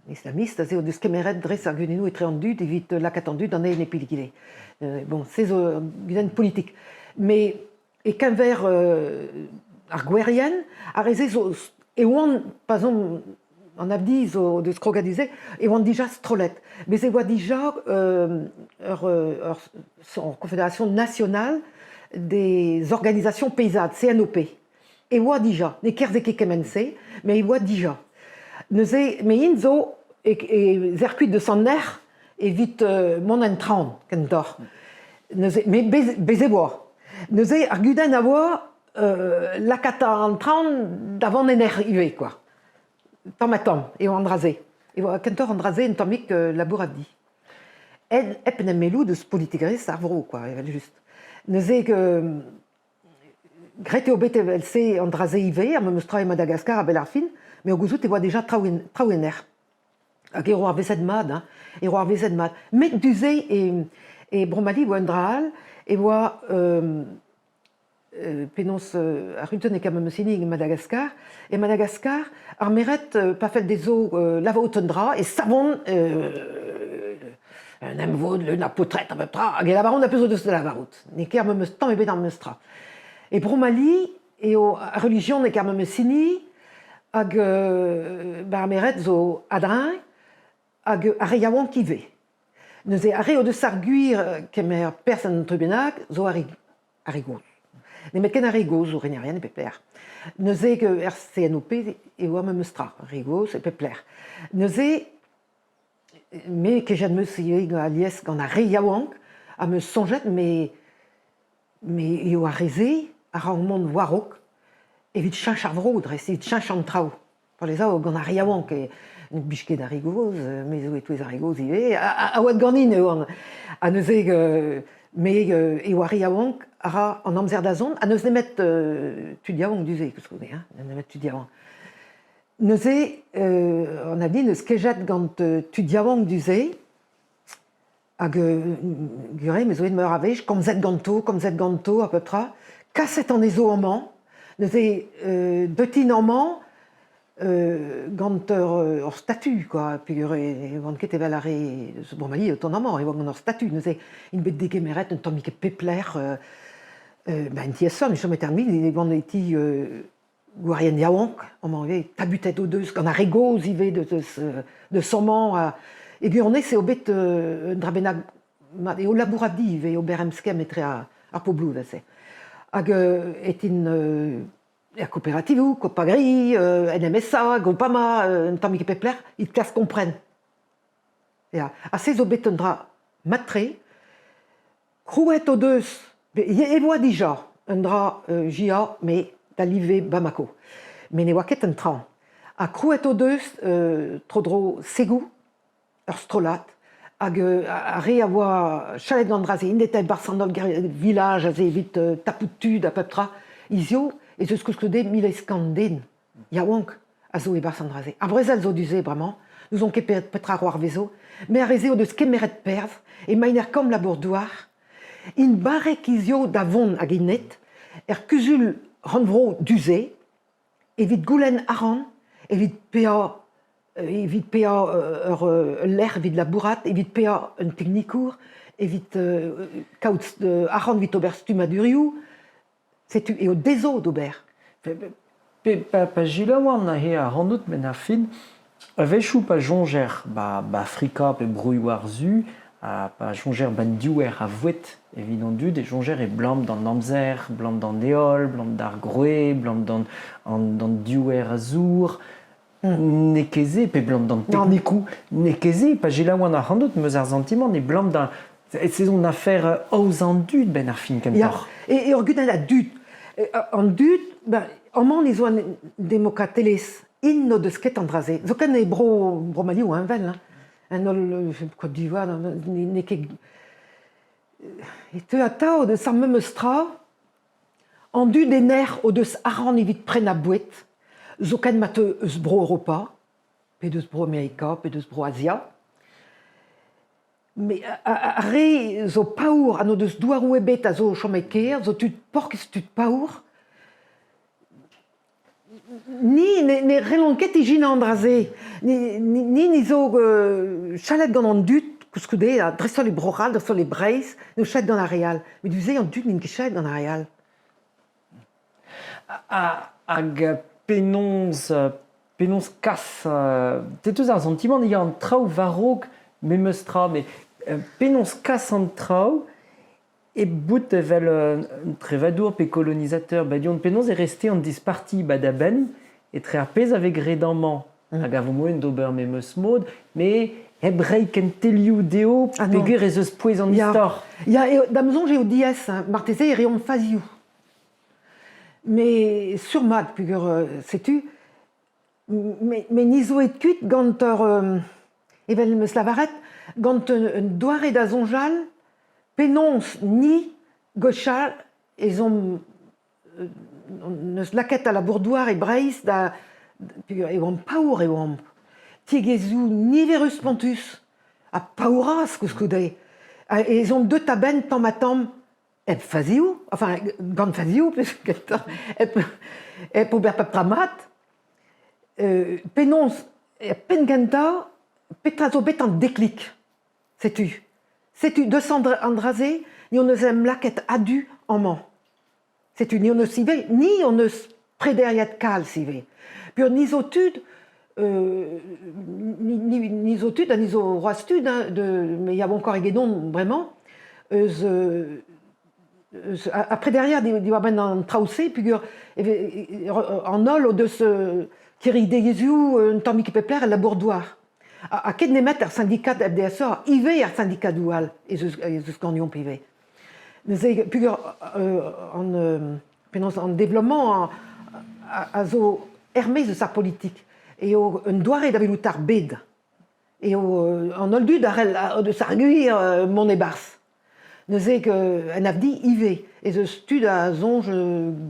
islamist aze o deus kemeret dres ar gudennoù etre an dud evit lakaat an dud an eil e egile. Bon, se zo ur gudenn politik. Mais e-keñver ar gouerien, ar re-se zo e oant pa 'z omp an abdi zo deus kroget du-se, e oant dija strollet. Bez' e oa dija ur ur Confédération nationale des organisations paysannes, CNOP. E oa dija, ne kerzhe ket kement-se, met e oa dija. Neuze, met int zo e, e zerkuit deus an nec'h evit mont en traoñ kentoc'h. Neuze, met bez, bez e oa. Neuze, ar gudenn a oa lakaat an traoñ da vont en nec'h ivez, quoi. Tamm-ha-tamm eo an dra-se. E oa kentoc'h an dra-se un tammig labourat di. Hep en em melout eus politikerezh ar vro, quoi, evel-just. Neuze, Graet eo bet evel-se an dra-se ivez, ar memes tra e Madagaskar a-benn ar fin, met o gouzout e oa dija traoù en, traoù en erc'h. Hag e ro ar vezet mat, hein, e ro ar vezet mat. Met du-se e, e Bro-Mali e oa un dra all, e oa penaos ar c'hunton e memes hini e Madagaskar. E Madagaskar, ar merc'hed, pa fell dezho lavarout un dra, e savont un emvod leun a paotred ha pep tra, hag e lavaront ar pezh o deus da lavarout. N'eo ket ar memes tamm ebet ar memes tra. E Bro-Mali eo ar relijion eo ar memes hini, hag ba ar merc'hed zo a-dreñv, hag ar re yaouank ivez. Neuze ar re o deus ar gwir kemer perzh en un dra bennak zo ar re gozh. Nemet ken ar re gozh zo renerien e pep lec'h. Neuze er CNOP e oa memes tra, ar re gozh e pep lec'h. Neuze me kejet 'm eus ivez alies gant ar re yaouank ha 'm eus soñjet me me eo ar re-se a rank mont war-raok evit cheñch ar vro dreist, evit cheñch an traoù. Parlez-en gant ar re yaouank e ne blij ket ar re gozh, me zo e-touez ar re gozh ivez, a oad ganin eo an ha neuze me eo ar re yaouank a ra an amzer da zont ha n'eus nemet tud yaouank du-se koulskoude hein, nemet tud yaouank. Neuze an hini 'neus kejet gant tud yaouank du-se hag gure me zo bet meur a wech, komzet ganto, komzet ganto ha pep tra, kaset anezho amañ, neuze deut int amañ gant ur statud quoi peogwir e oant ket evel ar re eus Bro-Mali o tont amañ, e oa gant ur statud neuze int bet degemeret un tammig e pep lec'h ben en tiez-feurm e chomet er mil e oant e ti Gouarien yaouank amañ ivez, tabutet o deus gant ar re gozh ivez deus amañ. E gwirionez eo bet un dra bennak mat eo labourat di ivez, ober emskemm etre ar pobloù evel-se. Hag et int er kooperativoù, Copagri, NMSA, Groupama, un tammig e pep lec'h, evit klask kompren. Ya, ha se zo bet un dra mat-tre. Krouet o deus, e oa dija un dra JA met da live Bamako, met ne oa ket un traoñ. Ha krouet o deus tro-dro Ségou, ur strollad, hag ar re a oa chalet gant an dra-se, int eta e-barzh an holl village aze evit tapout tud ha pep tra. Hiziv ez eus koulskoude 1800 den yaouank a zo e-barzh an dra-se. Ar brezel zo du-se bremañ, n'ouzon ket petra c'hoarvezo, met ar re-se o deus kemeret perzh emaint er kambr labour-douar, int barrek hiziv da vont hag int net er kuzul rannvro du-se evit goulenn arc'hant, evit paeañ evit paeañ ur lec'h evit labourat, evit paeañ un teknikour, evit kaout arc'hant evit ober stummadurioù. Setu eo dezho d'ober. Pa selaouan aze ac'hanout 'benn ar fin, a-wechoù pa soñjer 'ba Afrika pe broioù ar Su, ha pa soñjer 'ba 'n diouer a voued evit an dud e soñjer e 'blam d'an amzer, 'blam d'an heol, 'blam d'ar gwrez, 'blam d'an diouer a zour. N'eo ket se, pe 'blam d'an teknikoù, n'eo ket se. Pa selaouan ac'hanout 'm eus ar santimant e 'blam da c'est son affaire aozañ an dud 'benn ar fin kentoc'h. Ya, e ur gudenn a dud. An dud, ben, amañ ez oa an demokratelezh. Int n'o deus ket an dra-se. Zoken e bro, bro Mali oa heñvel. Hein. An holl Côte d'Ivoire, n'eo ket... E teu atav deus ar memes tra. An dud en nec'h o deus arc'hant evit prenañ boued, zoken ma teu eus Bro-Europa, pe deus Bro-Amerika, pe deus Bro-Azia. Met ar re zo paour ha n'o deus douaroù ebet a zo o chom e kêr, zo tud porkez tud paour. Ni ne c'hellomp ket ijinañ an dra-se. Ni ni zo chalet gant an dud koulskoude, ha dreist-holl e Bro-C'hall, dreist-holl e Breizh, n'eo chalet gant ar re all. Met du-se an dud n'int ket chalet gant ar re all. Hag penaos penaos kas te 'teus ar santimant e ya an traoù war-raok memes tra, met penaos kas an traoù Hep bout evel un trevadour pe kolonizateur, ba du-hont penaos e reste an disparti ba da benn etre ar pezh a vez graet amañ hag a vo moaien d'ober memes mod, met hep reiñ kentelioù dezho Ah non. peogwir ez eus pouez an Ya. istor. Ya, eo, da'm soñj eo diaes, hein. Marteze e reont fazioù. Mais sur-mat, peogwir setu, met ni zo aet kuit gant ur evel 'm eus lavaret, gant un doare da soñjal penaos ni gwechall ez omp n'eus lakaet al labour-douar e Breizh da e oamp paour e oamp. Tiegezhioù niverus-spontus ha paour-razh koulskoude. Ez omp deuet a-benn tamm-ha-tamm hep fazioù, enfin gant fazioù kentoc'h, hep ober pep tra mat. Penaos, er penn-gentañ, petra zo bet an deklik? Setu. Setu deus an dra-se, ni hon eus em lakaet a-du amañ. Setu, ni hon eus ivez, ni hon eus prederiet kalz ivez. Peogwir ni zo tud Ni, ni zo tud ha ni zo c'hoazh tud, hein, de, met yaouankoc'h egedon bremañ, eus, eus ha prederiañ diwar-benn an traoù-se peogwir an holl o deus kiridigezhioù un tammig e pep lec'h el labour-douar. Ha ket nemet ar sindikad FDSE, ivez ar sindikadoù all ez eus, ez eus ganeomp ivez. Neuze peogwir an penaos an développement a zo er-maez eus ar politik eo un doare da welout ar bed. Eo an holl dud a c'hell o deus ar gwir mont e-barzh. Neuze en avdi ivez ez eus tud a soñj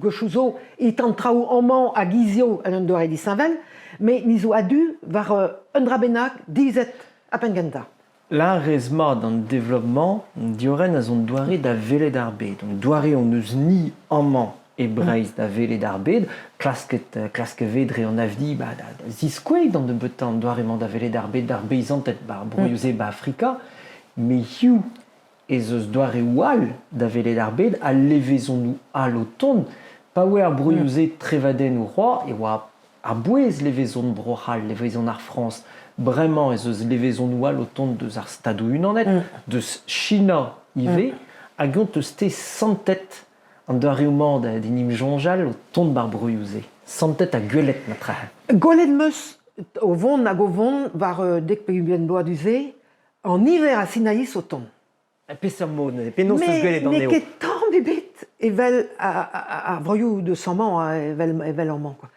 gwechoù zo it an traoù amañ hag hiziv en un doare disheñvel, met ni zo a-du war un dra bennak dizet ha penn-gentañ. Lârez mat an développement diorren a zo un doare da welet ar bed. Un doare hon eus-ni amañ e Breizh da welet ar bed. Klasket klask e vez dre an avdi ba, da, da ziskouez d'an nebeutañ an doare-mañ da welet ar bed d'ar beizanted ba ar broioù-se ba Afrika. Met hiziv ez eus doareoù all da welet ar bed ha levezonoù all o tont. Pa oa ar broioù-se trevadennoù c'hoazh e oa A-bouez levezon Bro-C'hall, levezon ar Frañs, bremañ ez eus levezonoù all o tont deus ar Stadoù-Unanet, deus China ivez, hag eñ 'teus-te santet an doareoù-mañ da d'en em soñjal o tont 'bar broioù-se? Santet ha gwelet matrehe. Gwelet 'm eus o vont hag o vont war dek pe 20 bloaz du-se an niver a Sinaiz o tont. Peseurt mod neuze? Penaos 'teus gwelet anezho? N'eo ket tamm ebet evel ar broioù deus amañ, evel, evel amañ quoi.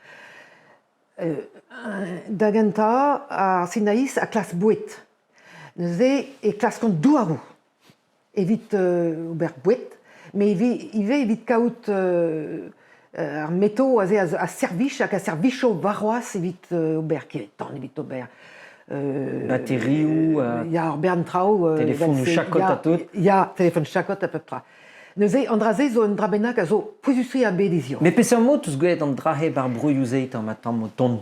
Da gentañ, ar Sinaiz a klask boued. Neuze e klaskont douaroù evit ober boued, met ivez evit kaout ar meto aze a servij hag a servijo warc'hoazh evit ober kirri-tan, evit ober Baterioù, ya, ur bern traoù. Telefonoù chakod ha tout. Ya, telefon chakod ha pep tra. Neuze, an dra-se zo un dra bennak a zo pouezus-tre ar bed hiziv. Met peseurt mod 'teus gwelet an dra-se 'bar broioù-se tamm ha tamm o tont?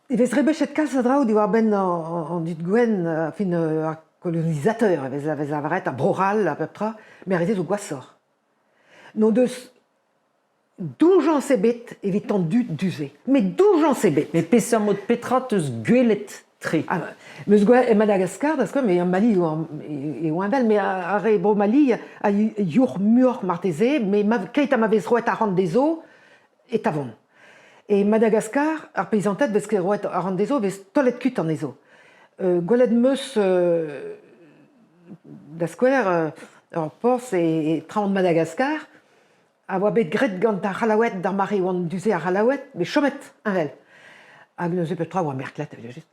E vez rebechet kalz a draoù diwar-benn an dud gwenn, fin ar colonisateur e vez, a vez lavaret, ar Bro-C'hall ha pep tra, met ar re-se zo gwashoc'h. N'o deus doujañs ebet evit an dud du-se. Met doujañs ebet. Met peseurt mod petra 'teus gwelet tre? Ah, meus gwelet e Madagascar, da skouer, met Mali eo eo heñvel, met ar re bro Mali a youc'h muioc'h marteze, met ma, keit ha ma vez roet arc'hant dezho, e tavont. E Madagascar, ar peizanted vez ket roet arc'hant dezho, vez taolet kuit anezho. Gwelet 'm eus da skouer ur porzh e traoñ Madagascar a oa bet graet gant ar C'hallaoued d'ar mare oant du-se ar C'hallaoued, met chomet heñvel. Hag neuze petra oa merklet evel-just.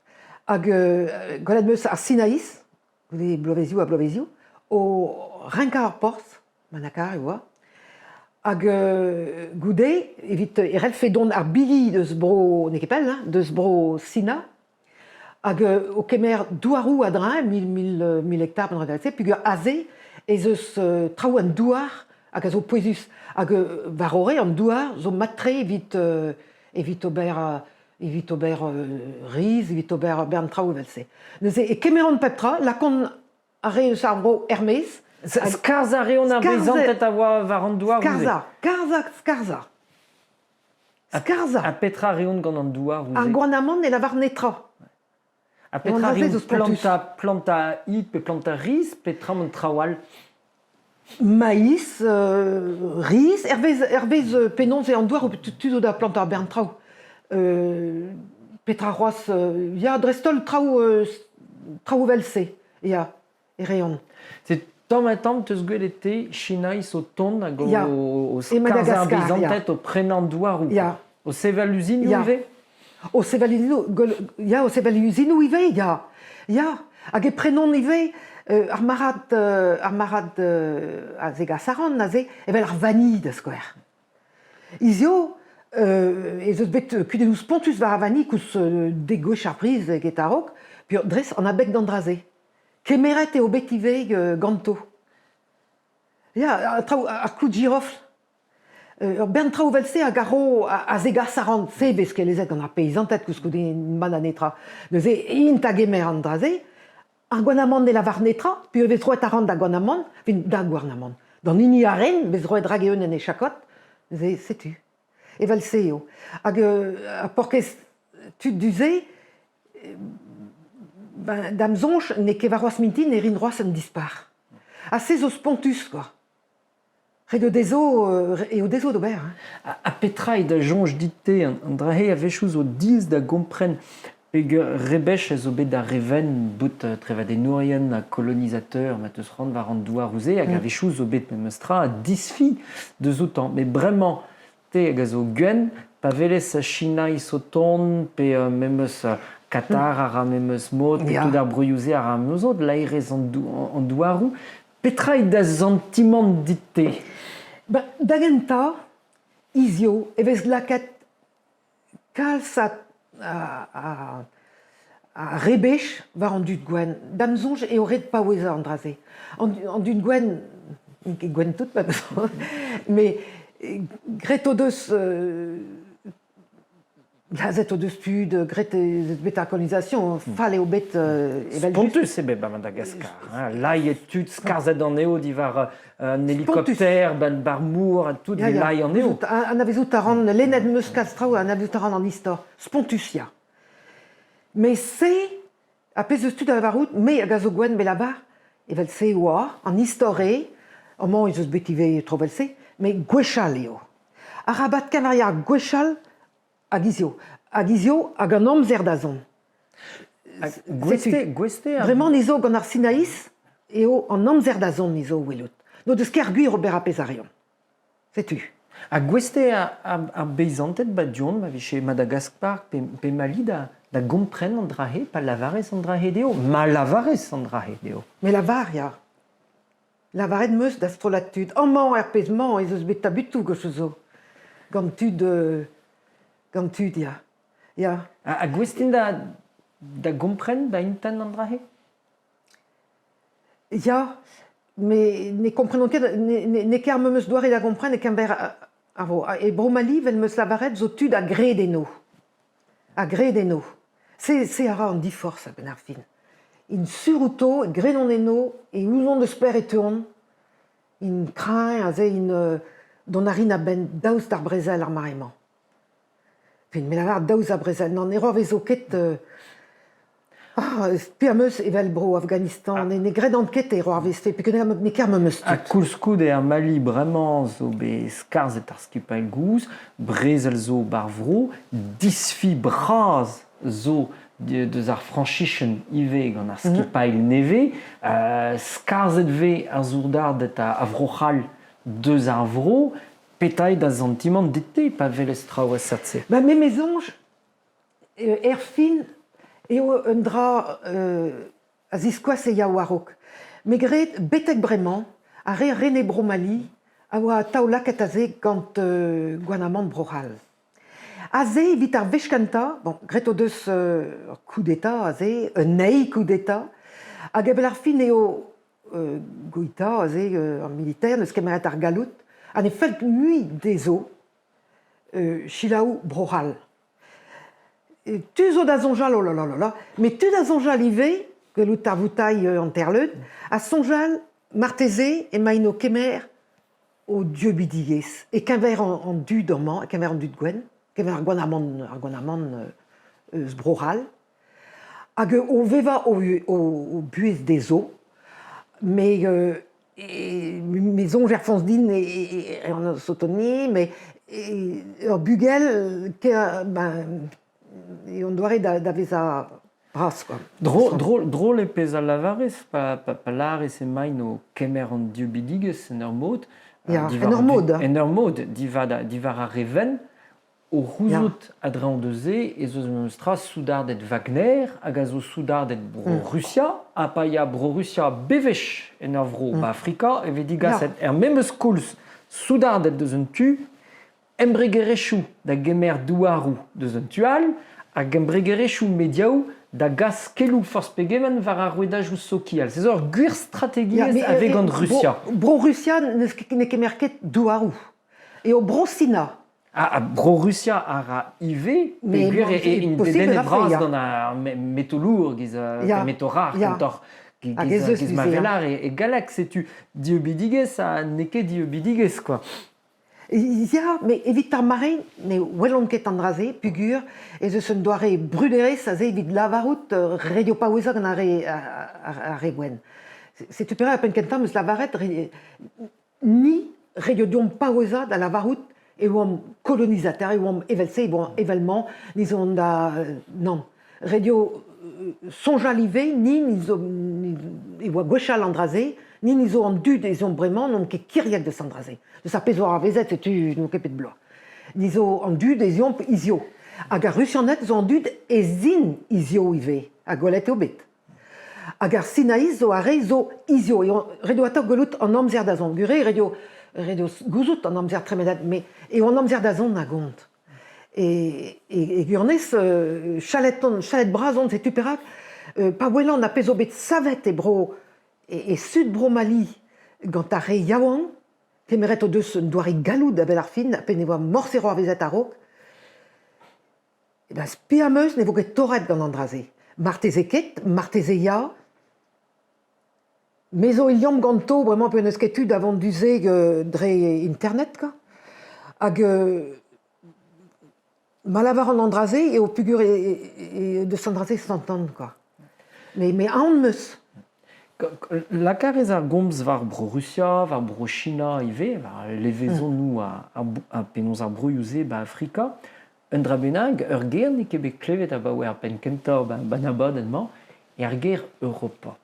Hag gwelet 'm eus ar Sinaiz, goude bloavezioù ha bloavezioù, o renkañ ar porzh, Manakar e oa, hag goude, evit e c'hellfe dont ar bigi deus bro, n'eo ket pell, hein, deus bro Sina, hag o kemer douaroù a-dreñv, mil, mil, mil hektar, peogwir aze ez eus traoù an douar hag a zo pouezus. Hag war ore an douar zo mat-tre evit, evit ober evit ober riz, evit ober bern traoù evel-se. Neuze e kemeront pep tra, lakont ar re eus ar vro er-maez. Skarzhañ a reont ar beizanted a oa war an douar. Skarzhañ, skarzhañ, skarzhañ. Skarzhañ. Ha petra a reont gant an douar? Ar gouarnamant ne lavar netra. Ha petra a reont plantañ, plantañ id pe plantañ riz, petra an traoù all? Maïs, riz, hervez, hervez penaos eo an douar, tu zo da plantañ bern traoù. Petra c'hoazh? Ya, dreist-holl traoù, traoù evel-se, ya. E reont. C'est tamm-ha-tamm 'teus gwelet te Chinaiz o tont hag o, o skarzhañ ar beizanted o prenañ douaroù. Ya. O sevel uzinoù ivez? O sevel uzinoù, ya, o sevel uzinoù ivez, ya. Ya, hag e prenont ivez ar marc'had, ar marc'had a zegas arc'hant aze, evel ar vanilh da skouer. Hiziv ez eus bet kudennoù spontus war ar vanilh koulz dek gwech ar priz eget a-raok, dres an abeg d'an dra-se. Kemeret eo bet ivez ganto. Ya, traoù, ar clou de girofle. Ur bern traoù evel-se hag a ro, a zegas arc'hant. Se vez ket lezet gant ar peizanted koulskoude mat da netra. Neuze int a gemer an dra-se. Ar gouarnamant ne lavar netra, pe e vez roet arc'hant da gouarnamant, fin da gouarnamant. D'an hini a ren, vez roet rag-eeun en e chakod. Neuze, setu. Evel-se eo. Hag ar paourkaezh tud du-se, ben, da'm soñj n'eo ket warc'hoazh mintin e rin c'hoazh un dispac'h. Ha se zo spontus quoi. Ret eo dezho, eo dezho d'ober. Hein. Ha petra eo da soñj dit-te? An dra-se a-wechoù zo diaes da gompren peger rebech a zo bet d'ar re wenn bout trevadennourien ha kolonizateur ma teus c'hoant war an douaroù-se hag a-wechoù zo bet memes tra disfi deus outañ. Met bremañ, te hag a zo gwenn, pa welez Chinaiz o tont pe memes Qatar a ra memes mod, pe tout ar broioù-se a ra memes mod, laerezh an douaroù, Petra eo da santimant dit-te? Ba, da gentañ, hiziv e vez lakaet kalz a, a, a rebech war an dud gwenn. Da'm soñj eo ret paouezañ an dra-se. An, an dud gwenn, n'int ket gwenn tout, met graet o deus Lazhet o deus tud, graet ez eus bet ar colonisation, fall eo bet evel Spontus eo bet ba Madagaskar. Hein. Lailhet tud, skarzhet anezho diwar un hélicoptère, ben bar mor ha tout, ya, ya. lailh anezho. Anavezout a ran, lennet 'm eus kalz traoù, anavezout a ran an istor. Spontus, ya. Met se, ar pezh eus tud da lavarout, me hag a zo gwenn me lavar, evel-se e oa, an istor eo, amañ ez eus bet ivez tro evel-se, met gwechall eo. Arabat keñveriañ gwechall hag hiziv. Hag hiziv hag an amzer da zont. Gouest gouest Bremañ ni zo gant ar Sinaiz eo an amzer da zont ni zo o welout. N'o deus ket ar gwir ober ar pezh a reont. Setu. Ha gouest eo ar beizanted ba du-hont ma vije Madagaskar pe Mali da gompren an dra-se pa lavarez an dra-se dezho? Ma lavarez an dra-se dezho. Me lavar, ya. Lavaret 'm eus da strollad tud amañ er pezh-mañ ez eus bet tabutoù gant zo. Gant tud gant tud ya. Ya. Ha gouest int da gompren, da intent an dra-se? Ya, met ne komprenont ket, n'eo ket ar memes doare da gompren e-keñver ar vro. E Bro-Mali, 'vel 'm eus lavaret, zo tud a gred eno. A gred eno. Se a ra an diforzh a-benn ar fin. Int sur outo, e gredont eno, e ouzont eus pelec'h e teuont. Int kreñv aze, int dont a rin a-benn daoust d'ar brezel ar mare-mañ. Fin, me lavar daoust d'ar brezel, nann, ne c'hoarvezo ket Ah, spi am eus evel bro Afghanistan, ne gredan ket e c'hoarvezfe, peogwir n'eo ket ar memes tud. Ha koulskoude er Mali bremañ zo bet skarzhet ar skipailh gozh, brezel zo ba'r vro, disfi bras zo deus ar frañsichenn ivez gant ar skipailh nevez, skarzhet vez ar soudarded a Vro-C'hall deus ar vro, petra eo da santimant dit-te pa welez traoù a seurt-se? Ba me me soñj Erfin eo un dra a ziskoaz e ya war-raok. Me 'gred betek bremañ ar re rene Bro-Mali a oa atav lakaet aze gant gouarnamant Bro-C'hall. Aze evit ar wech kentañ, bon, graet o deus ur coup d'État aze, un eil coup d'État, hag a-benn ar fin eo Goïta aze, ar militaire, n'eus kemeret ar galloud, ha ne fell mui dezho selaou Bro-C'hall. Tu zo da soñjal, oh là là là là, met tu da soñjal ivez, gwelout ar voutailh hanterleun, ha soñjal marteze emaint o kemer o dieubidigezh e-keñver an dud amañ, e-keñver an dud gwenn, e-keñver ar gouarnamant eus Bro-C'hall, hag o vevañ o buhez dezho, met me soñj er foñs din en sotoni, met ur bugel ben, eo an doare da vezañ bras quoi. Drol eo pezh a lavarez pa lârez emaint o kemer an dieubidigezh en ur mod. Ya, en ur mod. En ur mod, diwar ar re wenn. O c'houzout a-dreñv deus se ez eus memes tra soudarded Wagner hag a zo soudarded Bro-Rusia ha pa ya Bro-Rusia bewech en ur vro Afrika e vez digaset er memes koulz soudarded deus un tu, embregerezhioù da gemer douaroù deus un tu all hag embregerezhioù mediaoù da gas keloù forzh pegement war ar rouedajoù sokial. Se zo ur gwir strategiezh a vez gant Rusia. Bro-Rusia ne kemer ket douaroù. Eo Bro-Sina. Ah, Bro-Rusia a ra ivez peogwir int dedennet bras gant ar metalour giz meto rar kentoc'h giz ma velar e galleg. Setu dieubidigezh ha n'eo ket dieubidigezh quoi. Ya, met evit ar mare ne welont ket an dra-se peogwir ez eus un doare bruderezh aze evit lavarout ret eo paouezañ gant ar re ar re wenn. Setu perak er penn-kentañ 'm eus lavaret ni ret eo deomp paouezañ da lavarout e oamp kolonizateur, e oamp evel-se, e oamp evel-mañ, ni zo da nann. Ret eo soñjal ivez, ni, ni zo, e oa gwechall an dra-se, ni, ni zo an dud ez omp bremañ, n'omp ket kiriek deus an dra-se. Deus ar pezh 'oa anavezet, setu n'on ket pet bloaz. Ni zo an dud ez omp hizio. Hag ar Rusianed zo an dud ez int hizio ivez, ha gwelet eo bet. Hag ar Sinaiz zo ar re zo hizio. Eo ret eo atav gwelout an amzer da zont. Gure, ret eo, ret eo gouzout an amzer tremenet, met eo an amzer da zont a gont. E, e, e gwirionez, chalet on, chalet bras on, setu perak, pa welan ar pezh zo bet savet e bro, e, e sud Bro-Mali gant ar re yaouank, kemeret o deus un doare galloud a-benn ar fin, a-penn e oa morse c'hoarvezet a-raok, e ben spi am eus ne vo ket torret gant an dra-se. Marteze ket, marteze ya. Me zo e liamm ganto bremañ pe n'eus ket tu da vont du-se dre internet quoi. Hag ma lavaran an dra-se eo peogwir deus an dra-se s'entend quoi. Mais aon 'm eus. Lakaat a rez ar gomz war Bro-Rusia, war Bro-China ivez, war levezonoù ha penaos ar broioù-se 'ba Afrika. Un dra bennak, ur ger n'eo ket bet klevet abaoe ar penn-kentañ 'ba 'n abadenn-mañ, eo ar ger Europa.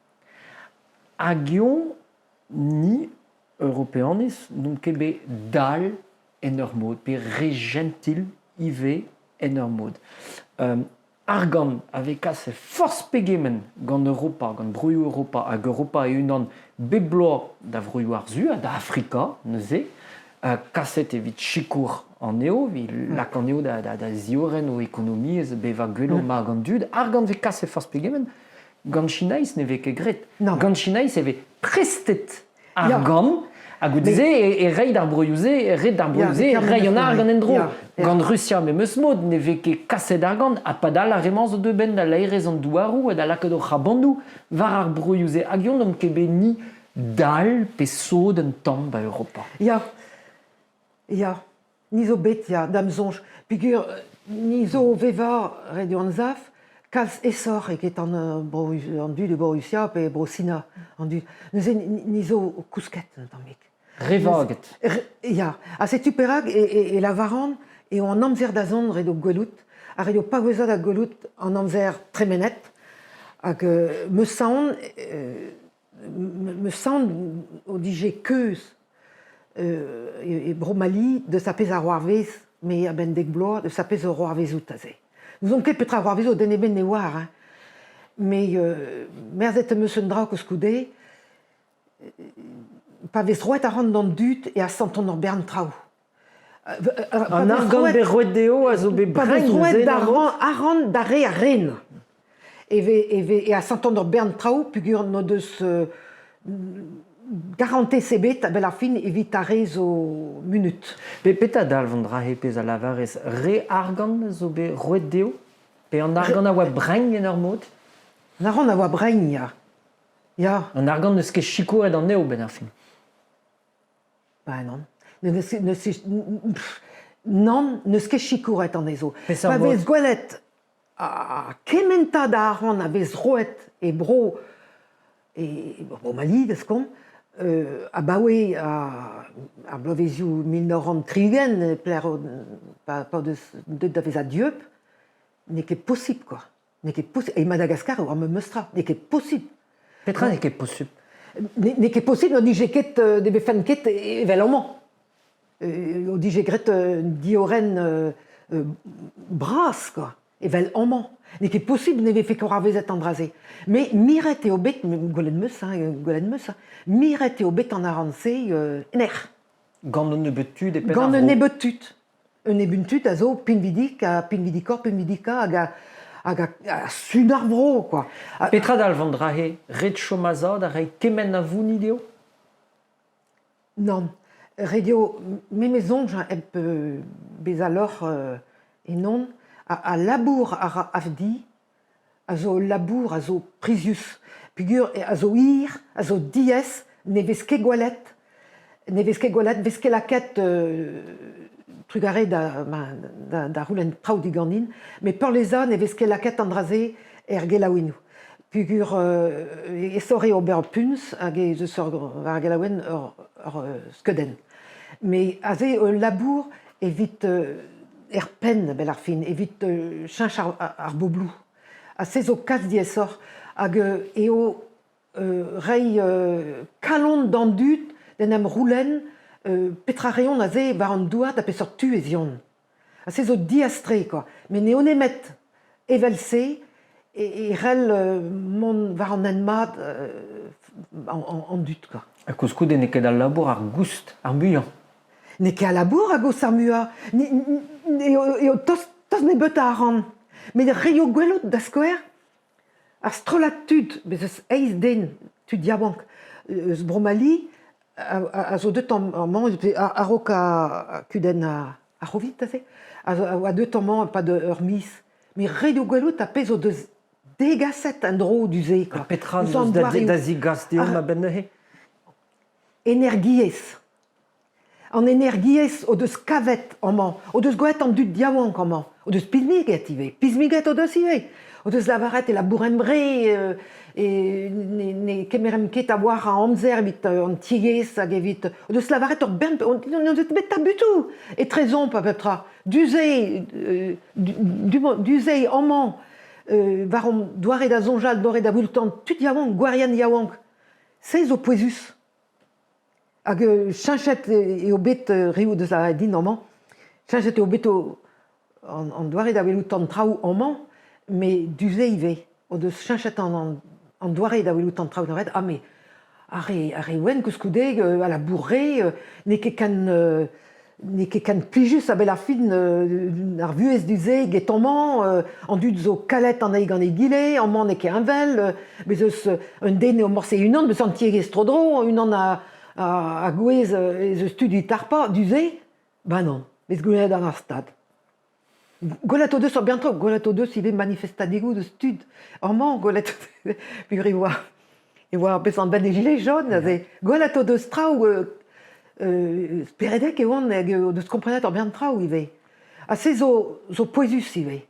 Hag eñ, ni, Europeaniz, n'omp ket bet dall en ur mod, pe re jentil ivez en ur mod. Argant a vez kaset forzh pegement gant Europa, gant broioù Europa hag Europa e-unan bep bloaz da vroioù ar Su ha da Afrika neuze, kaset evit sikour anezho, evit lak anezho da ziorren o ekonomiezh, bevañ gwelloc'h mag an dud. Argant vez kaset forzh pegement, Gant Chinaiz ne vez ket graet. Gant Chinaiz e vez prestet argant ha goude-se e reiñ d'ar broioù-se, e ret d'ar broioù-se reiñ an argant en-dro. Gant Rusia memes mod ne vez ket kaset argant ha padal ar re-mañ zo deuet benn da laerezh an douaroù ha da lakaat o c'hrabanoù war ar broioù-se. Hag eñ n'omp ket bet ni dall pe sot un tamm 'ba Europa. Ya, ya. Ni zo bet, ya, da'm soñj. Peogwir ni zo o vevañ, ret eo anzav, kalz aesoc'h eget an, bro, an dud e Bro-Rusia pe Bro-Sina. An dud. Neuze ni zo o kousket un tammig. Re vaget. Ya, ha setu perak e, e, e lavaran eo an amzer da zont ret eo gwelout, ha ret eo paouezañ da gwelout an amzer tremenet. Hag uh, 'm eus aon, uh, 'm eus aon o dije keuz e Bro-Mali deus ar pezh a c'hoarvez, me a-benn dek bloaz, deus ar pezh a c'hoarvezout aze. N'ouzon ket petra c'hoarvezo, den ebet ne oar. Hein. Mais merzet em eus un dra koulskoude, pa vez roet arc'hant d'an dud e asantont ur bern traoù. An argant bet roet dezho a zo bet Pa vez roet arc'hant d'ar re a ren e vez, e vez, e asantant ur bern traoù peogwir n'o deus garantez ebet a-benn ar fin evit ar re zo munut. Pe petra dalv an dra-se pezh a lavarez? Re argant a zo bet roet dezho? Pe an argant a oa brein en ur mod? An argant a oa brein, ya. Ya. An argant n'eus ket sikouret anezho 'benn ar fin. Ba nann. Nann, n'eus ket sikouret anezho. Peseurt Pa mod? vez gwelet ha kementad a arc'hant a vez roet e bro e bro Mali da skont abaoe ar bloavezioù 1960 pelec'h pa pa deus deuet da vezañ dieub, n'eo ket posibl quoi. N'eo ket posibl. E Madagaskar e oa memes tra. N'eo ket posibl. Petra n'eo ket posubl? N'eo ket posibl n'o dije ket, ne vefen ket evel amañ. O dije graet un diorren bras quoi, evel amañ. N'eo ket posibl ne vefe ket c'hoarvezet an dra-se. Mais miret eo bet, gwelet 'm eus, hein, gwelet 'm eus, hein, miret eo bet an arc'hant-se en erc'h. Gant un nebeud tud e penn ar Gant un vro. nebeud tud. Un nebeud tud a zo pinvidik ha pinvidikoc'h pinvidikañ hag a, hag a, a sun ar vro quoi. Petra dalv an dra-se? Ret chom a-sav da reiñ kement a vounit eo? Nann. Ret eo, me me soñj hep bezañ lorc'h ennon, al labour a ra AFDI a zo ul labour a zo prizius peogwir a zo hir, a zo diaes, ne vez ket gwelet. Ne vez ket gwelet, vez ket lakaet trugarez da, da, da c'houlenn traoù diganin, met peurliesañ ne vez ket lakaet an dra-se er gelaouennoù. Peogwir e sore ober puñs hag ez eus ur, war ar gelaouenn ur, ur skeudenn. Mais aze ul labour evit er penn a-benn ar fin, evit cheñch ar, ar bobloù. Ha se zo kalz diaesoc'h hag eo reiñ kalon d'an dud d'en em c'houlenn petra reont aze war an douar da peseurt tu ez eont. Ha se zo diaes-tre kwa. Met n'eo nemet evel-se e c'hell mont war an hent mat an dud kwa. Ha koulskoude n'eo ket al labour ar goust ar muiañ. N'eo ket al labour a goust ar muiañ. Eo tost, tost nebeutañ a ran. Met reio gwelout da skouer Ar strollad tud, bez' eus eizh den, tud yaouank eus Bro-Mali a zo deut amañ a-raok ar kudenn ar C'hovid aze, a oa deut amañ e-pad ur miz. Met ret eo gwelout ar pezh o deus degaset en-dro du-se kwa. Petra deus da zigas deomp a-benn neuze? Energiezh. An energiezh o deus kavet amañ, o deus gwelet an dud yaouank amañ, o deus pismiget ivez, pismiget o deus ivez, o deus lavaret e labouremp re, e ne, ne kemeremp ket a-walc'h a amzer evit an tiegezh hag evit... O deus lavaret ur bern, on deus bet tabutoù etrezomp a bep tra. Du-se, du-se amañ, war hon doare da soñjal, doare da voultañ tud yaouank, gouarien yaouank, se zo pouezus. Hag cheñchet eo bet reoù deus a din amañ. Cheñchet eo bet an doare da welout an traoù amañ, met du-se ivez o deus cheñchet an doare da welout an traoù ah mais ar re ar re wenn koulskoude a labour re, n'eo ket ken n'eo ket ken plijus a-benn ar fin ar vuhez du-se get amañ, an dud zo kalet an eil gant egile, amañ n'eo ket heñvel, bez' eus un den eo morse unan eus an tiegezh tro-dro, unan a, a, a gouez ez eus tud evit harpañ du-se, ben non, bez gwelet gant ar Stad. Gwelet o deus ur bern traoù, gwelet o deus ivez manifestadegoù deus tud amañ, gwelet peogwir e oa e oa bezañ benn e gilet jaune aze. Gwelet o deus traoù speredek e oant hag o deus komprenet ur bern traoù ivez. Ha se zo zo pouezus ivez.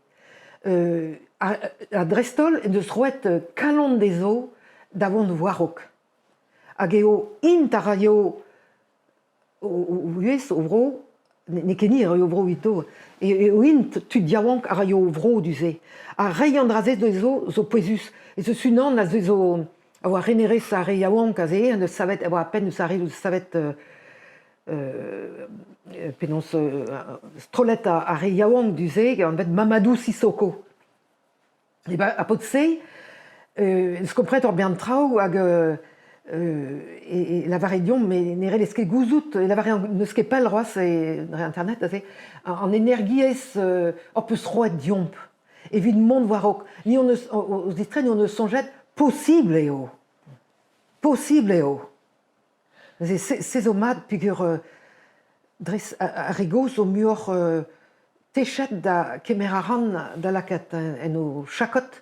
Ha dreist-holl en deus roet kalon dezho da vont war-raok. Hag eo int a raio o vuhez, o vro, n'eo ket ni a raio o vro evito, eo int tud yaouank a raio o vro du-se. Ha reiñ an dra-se dezho zo pouezus. Ez eus unan a zo a oa renerez ar re yaouank aze, en deus savet, a oa a-penn eus ar re deus savet penaos strollet ar re yaouank du-se, anvet Mamadou Sissoko. E ben ar paotr-se eus komprenet ur bern traoù hag e lavare deomp met ne c'hellez ket gouzout, e lavare n'eus ket pell c'hoazh dre internet aze, an energiezh hor peus roet deomp evit mont war-raok. Ni hon eus, o zistreiñ hon eus soñjet posibl eo, posibl eo. Neuze se zo mat peogwir dres ar re gozh zo muioc'h techet da kemer arc'hant da lakaat en o chakod.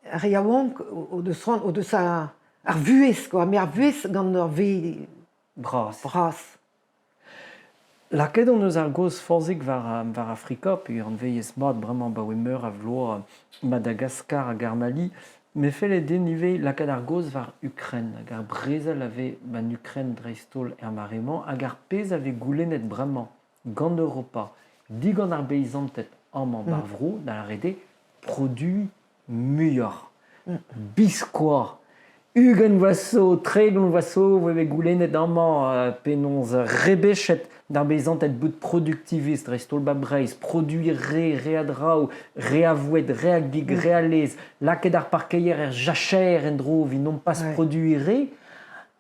Ar re yaouank o deus c'hoant o deus ar vuhez quoi, met ar vuhez gant ur v Bras. Bras. Lakaet hon eus ar gaoz forzhik war war Afrika peogwir anveilhez mat bremañ abaoe meur a vloaz Madagaskar hag ar Mali. Me felle din ivez lakaat ar gaoz war Ukren hag ar brezel a vez 'ba'n Ukren dreist-holl er mare-mañ hag ar pezh a vez goulennet bremañ gant Europa digant ar beizanted amañ 'ba'r vro, da lâret eo produiñ muioc'h. Biskoazh 20 vloaz zo, 30 vloaz zo e voe goulennet amañ penaos rebechet d'ar beizanted bout produktivist dreist-holl 'ba Breizh, produiñ re, re a draoù, re a voued, re a gig, re a laezh, lakaet ar parkeier er jacher en-dro evit nompas produiñ re.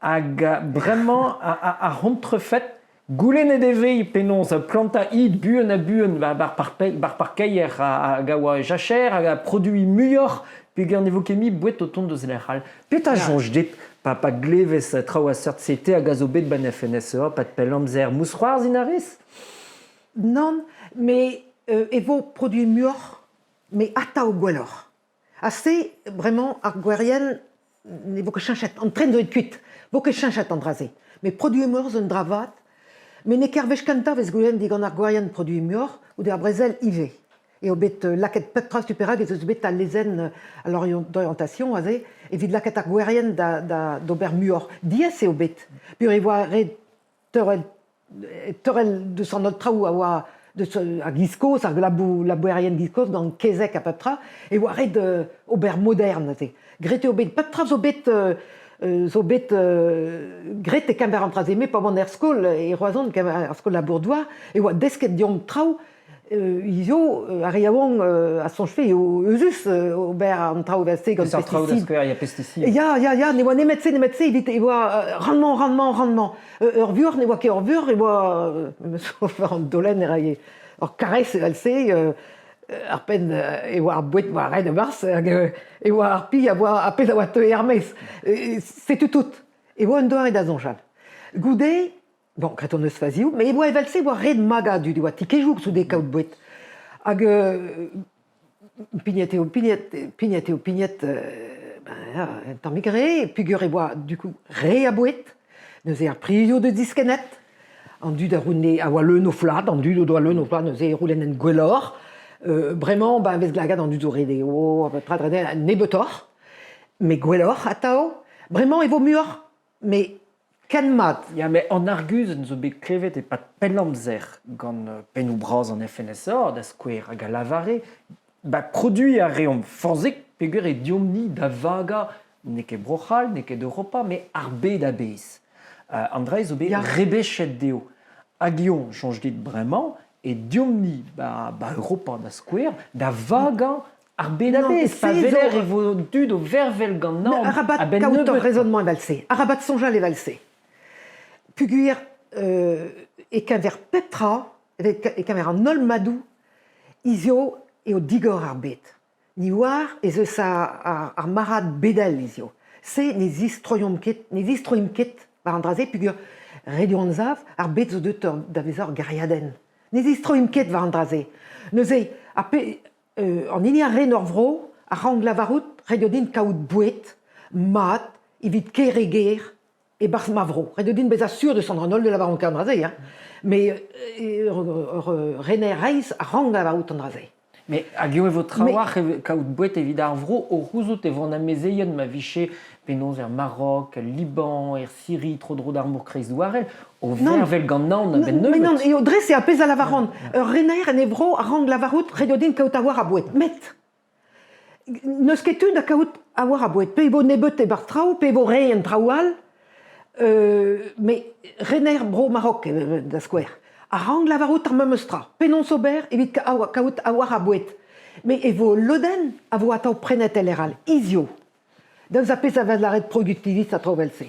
Hag bremañ ar c'hontrefed Goulennet e vez penaos plantañ id buan ha buan war ar parkeier hag a oa jacher hag a produiñ muioc'h peogwir ne vo ket mui boued o tont deus lec'h all. Petra soñj dit pa, pa glevez traoù a seurt-se te hag a zo bet 'ba 'n FNSEA 'pad pell amzer mousc'hoarzhin a rez? Nann, met e vo produiñ muioc'h, met atav gwelloc'h. Ha se, bremañ, ar gouerien ne vo ket cheñchet, an tren zo aet kuit, 'vo ket cheñchet an dra-se. Met produiñ muioc'h zo un dra vat. Met n'eo ket ar wech kentañ e vez goulennet digant ar gouerien produiñ muioc'h goude ar brezel ivez. Eo bet lakaet pep tra setu perak ez eus bet al lezenn a l'orientation aze evit lakaat ar gouerien da d'ober muioc'h. Diaes eo bet. Peogwir e oa ret teurel teurel deus an holl traoù a oa deus ar giz kozh, ar labouerien giz kozh gant kezeg ha pep tra, e oa ret ober modern neuze. Graet eo bet, pep tra zo bet zo bet graet e-keñver an traoù-se. Me pa oan er skol e Roazhon, er skol labour-douar, e oa desket deomp traoù Hiziv, ar re yaouank a soñjfe eo euzhus ober an traoù evel-se gant Peseurt traoù da skouer, ya pesticides. Ya, ya, ya, ne oa nemet se, nemet se evit e oa rann-mañ, rann-mañ, rann-mañ. Ur vuoc'h ne oa ket ur vuoc'h, e oa an daolenn e rae ur karrez evel-se, ar penn e oa ar boued war red a-barzh hag e oa ar pi a oa ar pezh a oa teu er-maez. Setu tout. E oa un doare da soñjal. Goude, Bon, graet hon eus fazioù, met e oa evel-se e oa ret magañ dud, e oa tikejoù goude kaout boued. Hag pignet eo pignet, pignet eo pignet, ben ya, un tammig re, peogwir e oa du coup re a boued. Neuze ar prizioù deus diskennet, an dud a roune a oa leun o flad, an dud o doa leun o flad, neuze e roulennent gwelloc'h. Bremañ, ben, vez lakaet an dud zo ret eo, petra nebeutoc'h, met gwelloc'h atav. Bremañ e vo muioc'h, met ken mat. Ya, met an arguzenn zo bet klevet e-pad pell amzer gant pennoù bras an FNSEA, da skouer, hag a lavare ba produiñ a reomp forzhik peogwir eo deomp-ni da vagañ n'eo ket Bro-C'hall, n'eo ket Europa, met ar bed a-bezh. An dra zo bet rebechet dezho. Hag eñ, soñj dit bremañ, eo deomp-ni ba, ba Europa, da skouer, da vagañ Ar bed a-bezh, pa weler e vo dud o vervel gant naon Arabat a-benn kaout ur nebeut. raisonnement evel-se. Arabat soñjal evel-se. Peogwir e-keñver pep tra, e-keñver an holl madoù, hiziv eo digor ar bed. Ni oar ez eus ar marc'had bedel hiziv. Se ne zistroiomp ket, ne zistroimp ket war an dra-se peogwir ret eo anzav ar bed zo deuet da vezañ ur gêriadenn. Ne zistroimp ket war an dra-se. Neuze, ar pe An hini a ren ur vro a rank lavarout ret eo din kaout boued mat evit kêr e gêr e-barzh ma vro. Ret eo din bezañ sur deus an holl ne lavaran ket an dra-se, hein. Mais ur rener reizh a rank lavarout an dra-se. Mais hag eo e vo trawalc'h kaout boued evit ar vro o c'houzout e vo an amezeien ma vije penaos er Maroc, el Liban, er Syrie, tro-dro d'ar mor kreizdouarel, o vervel gant naon a-benn nebeut. Mais non, eo dres eo ar pezh a lavaran. Ur rener en e vro a rank lavarout ret eo din kaout a-walc'h a boued. Met n'eus ket tu da kaout a-walc'h a boued. Pe e vo nebeut e-barzh traoù, pe e vo re en traoù all. Mais rener bro Maroc, da skouer, a rank lavarout ar memes tra. Penaos ober evit kaout a-walc'h a boued. Mais e vo lodenn a vo atav prenet el lec'h all, hiziv. Daoust ar pezh a vez lâret produktivist ha traoù evel-se.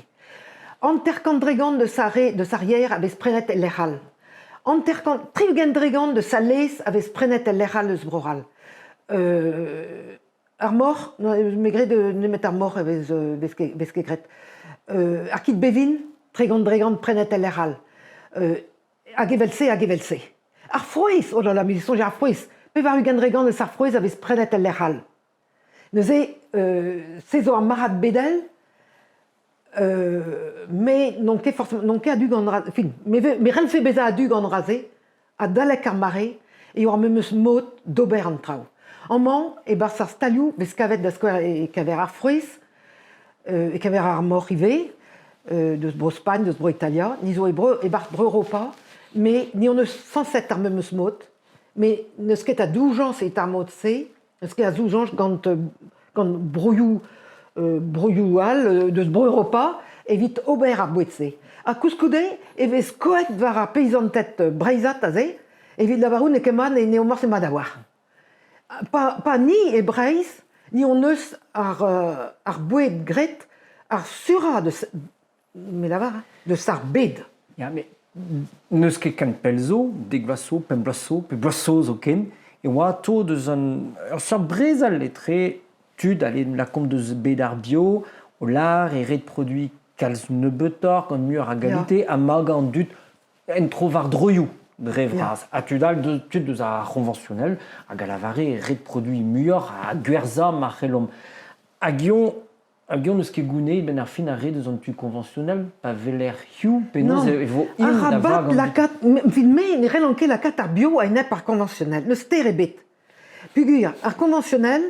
50% deus ar re deus ar yer a vez prenet e lec'h all. 50, 60% deus al laezh a vez prenet e lec'h all eus Bro-C'hall. Ar moc'h, me gred nemet ar moc'h e vez, vez ket, vez ket graet. Ar kig bevin, 30% prenet e lec'h all. Hag evel-se, hag evel-se. Ar frouezh, oh là là, me soñj ar frouezh. 80% eus ar frouezh a vez prenet e lec'h all. Neuze, se zo ar marc'had bedel, me n'on ket forcément n'on ket a-du gant an dra, fin, me me c'hellfe bezañ a-du gant an dra-se, adalek ar mare eo ar memes mod d'ober an traoù. Amañ, e-barzh ar stalioù, 'vez kavet da skouer e-keñver ar frouezh, e-keñver ar moc'h ivez, deus Bro-Spagn, deus Bro-Italia, ni zo e bro e-barzh Bro-Europa, met ni hon eus sañset ar memes mod, met n'eus ket a doujañs evit ar mod-se. N'eus ket a zoujañs gant gant broioù broioù all deus Bro-Europa evit ober ar boued-se. Ha koulskoude e vez skoet war ar peizanted breizhat aze evit lavarout n'eo ket mat n'eo morse mat a-walc'h. Pa, pa ni e Breizh, ni hon eus ar, ar boued graet ar surañ deus Me lavar, deus ar bed. Ya, met n'eus ket ken pell zo, dek vloaz zo, pemp bloaz zo, pe bloaz zo zoken, e oa atao deus un, ur seurt brezel etre tud, allez, lakaomp deus bed ar bio, o lâr e ret produiñ kalz nebeutoc'h gant muioc'h a galite ha magañ an dud en tro-war-droioù dre vras. Ha tud all, tud deus ar c'hoñvañsionel hag a lavare ret produiñ muioc'h ha gwerzhañ ma c'hellomp. Hag eñ Hag eñ n'eus ket gounezet 'benn ar fin ar re deus an tu koñvañsionel pa weler hiziv penaos e vo int da Arabat vagañ. lakaat, evit me ne c'hellan ket lakaat ar bio a-enep ar koñvañsionel, n'eus ster ebet. Peogwir ar koñvañsionel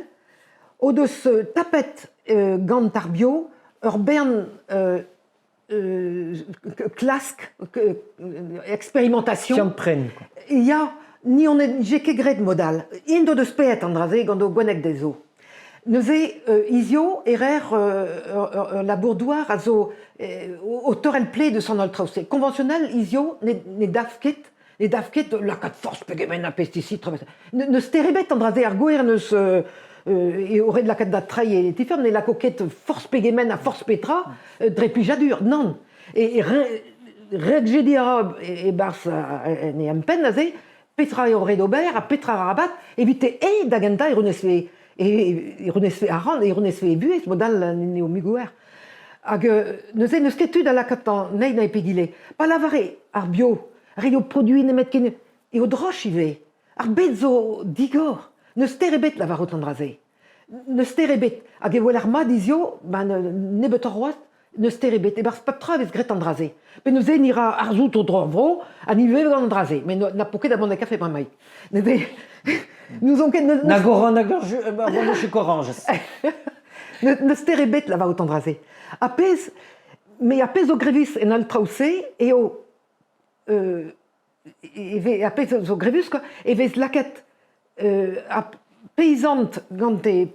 o deus tapet gant ar bio ur bern klask expérimentation. Skiant-pren quoi. Ya, ni on nije ket graet mod all. Int o deus paeet an dra-se gant o gwenneg dezho. Neuze, hizio e reer ur labour-douar a zo o teurel pled eus an holl traoù-se. Konvañsionel hizio ne daf ket ne daf ket lakaat forzh pegement a pesticides. N'eus ster ebet an dra-se ar gwer n'eus eo ret lakaat da treiñ e ti-feurm ne lako ket forzh pegement ha forzh petra dre plijadur, nann. E ret jediñ a ra e-barzh en e empenn aze petra eo ret ober ha petra arabat evite eñ da gentañ e ronezfe e ronezfe arc'hant, e ronezfe e buhez, mod all n'eo mui gwer. Hag neuze n'eus ket tu da lakaat an eil na egile. Pa lavare ar bio, ret eo produiñ nemetken eo droch ivez. Ar bed zo digor. N'eus ster ebet lavarout an dra-se. N'eus ster ebet. Hag e weler mat hizio, ma nebeutoc'h c'hoazh, n'eus ster ebet. E-barzh pep tra e vez graet an dra-se. Pe neuze ni ra arzoù tro-dro ar vro ha ni vev gant an dra-se. Met na po ket da vont e kafe bremaik. Neuze, n'ouzon ket... Nag oran nag ur jus orañjez. N'eus ster ebet lavarout an dra-se. Ar pezh, met ar pezh zo grevus en holl traoù-se eo e vez ar pezh zo grevus quoi, e vez lakaet ar peizant gante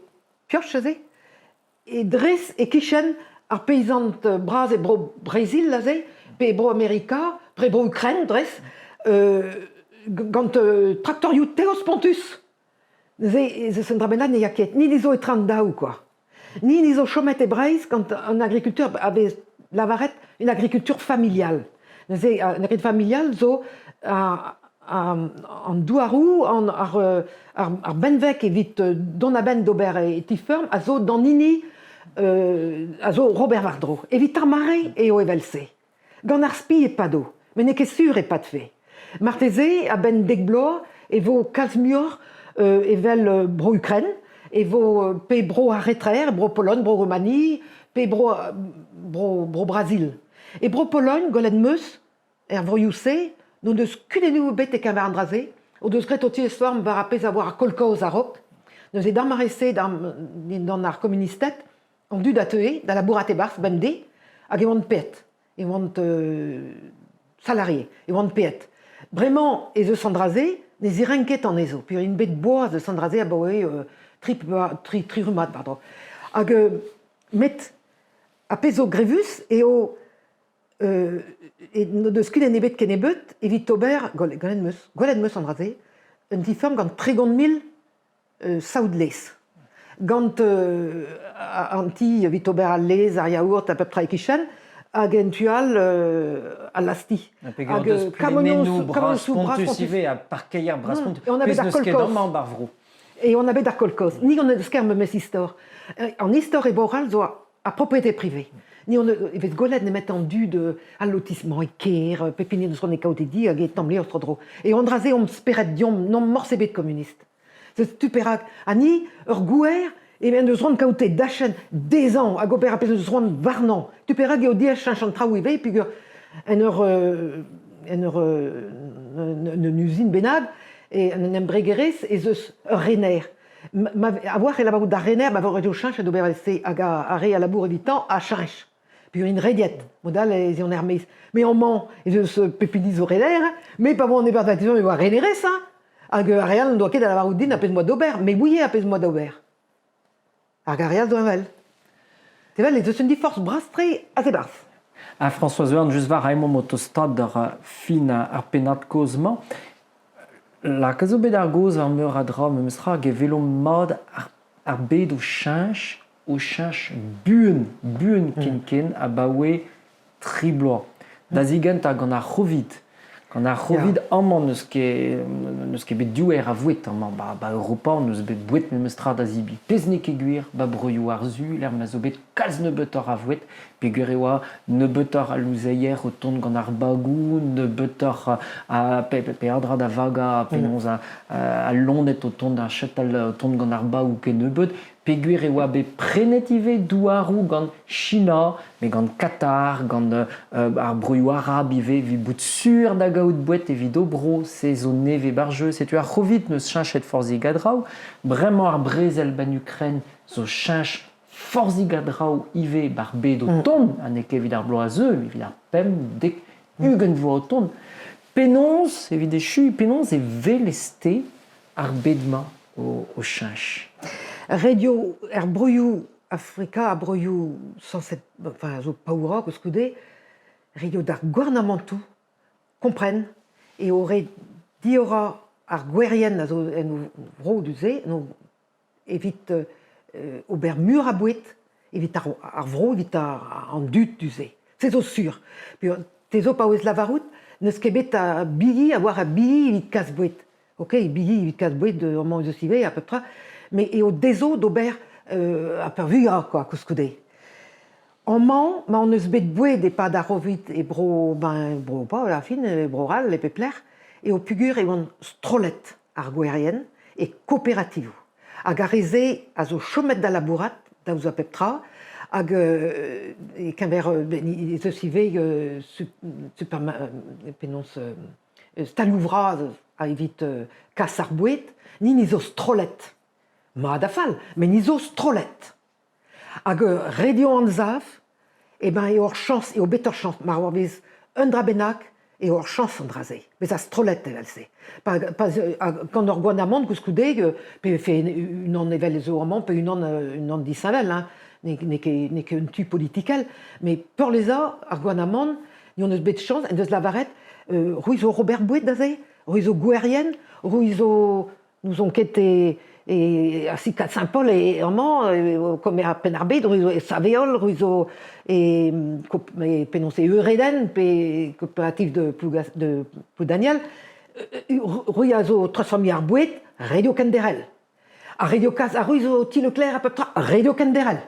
pioch aze e dres e-kichen ar peizant bras e bro Brazil aze pe e bro Amerika pe bro Ukraine dres gant traktorioù tev-spontus. Neuze ez eus un dra bennak ne ya ket. Ni ni zo etre an daou quoi. Ni ni zo chomet e Breizh gant an agrikultur a vez lavaret une agriculture familiale. Neuze an agriculture familiale zo an douaroù, an, ar, ar, ar benveg evit dont a-benn d'ober e ti-feurm a zo d'an hini a zo Robert war-dro. Evit ar mare eo evel-se. Gant ar spi e pado, met n'eo ket sur e padfe. Marteze, a-benn dek bloaz, e vo kalz muioc'h evel Bro-Ukren, e vo pe bro ar retrer, Bro-Pologn, Bro-Roumani, pe bro, bro, Bro-Brazil. E Bro-Pologn, gwelet 'm eus, er vroioù-se, n'o deus kudennoù ebet e-keñver an dra-se, o deus graet o tiez-feurm war ar pezh a oa ar kolkaoz a-raok. Neuze d'ar mare-se, dindan ar komunisted, An dud a teue da labourat e-barzh bemdez hag e oant paeet, e oant salarié, e oant paeet. Bremañ ez eus an dra-se, ne zirenk ket anezho, peogwir int bet boaz eus an dra-se abaoe tri, tri, tri rummad war-dro. Hag met ar pezh zo grevus eo n'o deus kudenn ebet kennebeut evit ober, gwelet 'm eus, gwelet 'm eus an dra-se, un ti-feurm gant 30 000 saout-laezh. Gant an ti evit ober al laezh, ar yaourt ha pep tra e-kichen, hag en tu all al lazhti. Hag kamionoù bras-spontus ivez, ha parkeier bras-spontus. Pezh n'eus ket amañ ba'r vro. E on a bet ar kolkoz. Ni hon eus ket ar memes istor. An istor e Bro-C'hall zo ar propriété privée. Ni on e vez gwelet nemet an dud al lotissement e kêr, pep hini eus e kaout e di hag e tamm levr tro-dro. E an dra-se omp spered deomp, n'omp morse bet komunist. Setu perak. Ha ni, ur gouer, en deus c'hoant kaout e dachenn dezhañ hag ober ar pezh en deus c'hoant warnañ. Setu perak eo diaes cheñch an traoù ivez peogwir en ur en ur un uzin bennak, en un embregerezh ez eus ur rener. Ma, a-walc'h e lavarout d'ar rener ma vo ret eo cheñch d'ober evel-se hag ar re a labour evitañ a cheñch. Peogwir int rediet, mod all ez eont er-maez. Mais amañ ez eus pep hini zo rener, mais pa oan e-barzh e oa renerez, hein. Hag ar re all n'en doa ket da lavarout din ar pezh 'moa d'ober, me 'ouie ar pezh 'moa d'ober. Hag ar re all zo heñvel. Evel ez eus un diforzh bras-tre aze 'barzh. Ha François Huarn, just war emaomp o tostaat d'ar fin ar pennad-kaoz-mañ. Lakaet zo bet ar gaoz war meur a dra memes tra hag e welomp mat ar bed o cheñch, o cheñch buan, buan ken-ken abaoe tri bloaz. Da zigentañ gant ar C'hovid. Gant ar C'hovid amañ n'eus ket n'eus ket bet diouer a voued amañ. Ba, ba Europa n'eus bet boued memes tra da zebriñ. Pezh n'eo ket gwir ba broioù ar Su lec'h ma zo bet kalz nebeutoc'h a voued, peogwir e oa nebeutoc'h a louzeier o tont gant ar bagoù, nebeutoc'h a peadra da vagañ penaos al loened o tont ar chatal o tont gant ar bagoù kennebeut, peogwir e oa bet prenet ivez douaroù gant China, met gant Katar, gant ar broioù arab ivez, evit bout sur da gaout boued evit o bro, se zo nevez 'bar jeu. Setu ar C'hovid 'neus cheñchet forzhig a draoù. Bremañ ar brezel 'ban Ukraine zo cheñch forzhig a draoù ivez 'bar bed o tont, ha n'eo ket evit ar bloaz a zeu, evit ar 50, 20 vloaz o tont. Penaos, evit echuiñ, penaos e welez-te ar bed-mañ o cheñch? Ret eo er broioù Afrika ha broioù sañset enfin zo paouroc'h koulskoude, ret eo d'ar gouarnamantoù kompren eo ret diorrañ ar gouerien a zo en o vro du-se, en o evit ober muioc'h a boued evit ar vro, evit an dud du-se. Se zo sur. Te zo paouez lavarout n'eus ket bet a bigi a oar a bigi evit kas boued. Ok, bigi evit kas boued amañ eus ivez ha pep tra, met eo dezho d'ober ar peurvuiañ quoi, koulskoude. Amañ, ma hon eus bet boued e-pad ar Covid e bro, ben, bro pa, à la fin, e Bro-C'hall, e pep lec'h, eo pugur e oant strollet ar gouerien e kooperativoù. Hag ar re-se a zo chomet da labourat, daoust da pep tra, hag e-keñver ez eus ivez super penaos stalioù vras evit kas ar boued, ni ni zo strollet. Mat ha fall, met ni zo strollet. Hag ret eo anzav eh ben eo ur chañs, eo bet ur chañs mar oa vez un dra bennak eo ur chañs an dra-se, bezañ strollet evel-se. Pa, pa, gant ur gouarnamant koulskoude, pe vefe unan evel zo amañ pe unan, unan disheñvel, hein, n'eo ket, n'eo ket un tu politikel, mais peurliesañ ar gouarnamant, ni hon eus bet chañs, en deus lavaret, c'hwi zo Robert Boued aze, c'hwi zo gouerien, c'hwi zo N'ouzon ket e, e ar Sikad Saint-Paul e amañ, comme ar Penn-ar-Bed, rue zo e Saveol, rue zo e, e penaos e Euredenn pe kooperativ de, Plougas, de Ploudaniel, rue a zo treuzfamilh ar boued, ret eo kenderc'hel. Ar ret eo kas ar rue zo ti Leclerc ha pep tra, ret eo kenderc'hel.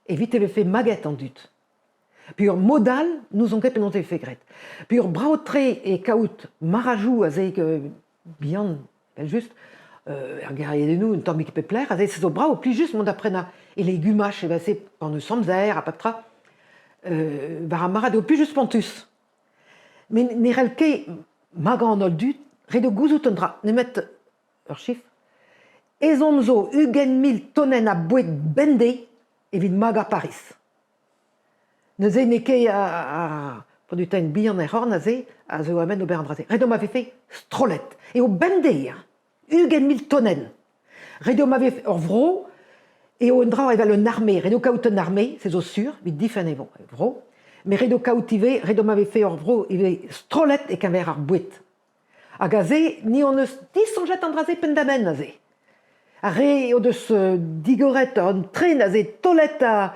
Evit e vefe maget an dud. Peogwir mod all n'ouzon ket penaos e vefe graet. Peogwir brav-tre eo kaout marajoù aze bihan evel-just, er gêriadennoù un tammig e pep lec'h, aze se zo brav, plijus mont da prenañ e legumaj evel-se pan eus amzer ha pep tra. War ar marc'had eo plijus-spontus. Met ne c'hell ket magañ an holl dud, ret eo gouzout un dra, nemet ur chifr. Ezhomm zo 20 000 tonenn a boued bemdez evit magañ Pariz. Neuze n'eo ket ar produten bihan er c'horn aze a zeu a-benn d'ober an dra-se. Ret eo ma vefe strollet. Eo bemdez, hein, 20 000 tonenn. Ret eo ma vefe ur vro eo un dra evel un arme. Ret eo kaout un arme, se zo sur, evit difenn e vro. Met ret eo kaout ivez, ret eo ma vefe ur vro ivez strollet e-keñver ar boued. Hag aze, ni hon eus disoñjet an dra-se penn-da-benn aze. Ar re o deus digoret an tren aze taolet ar,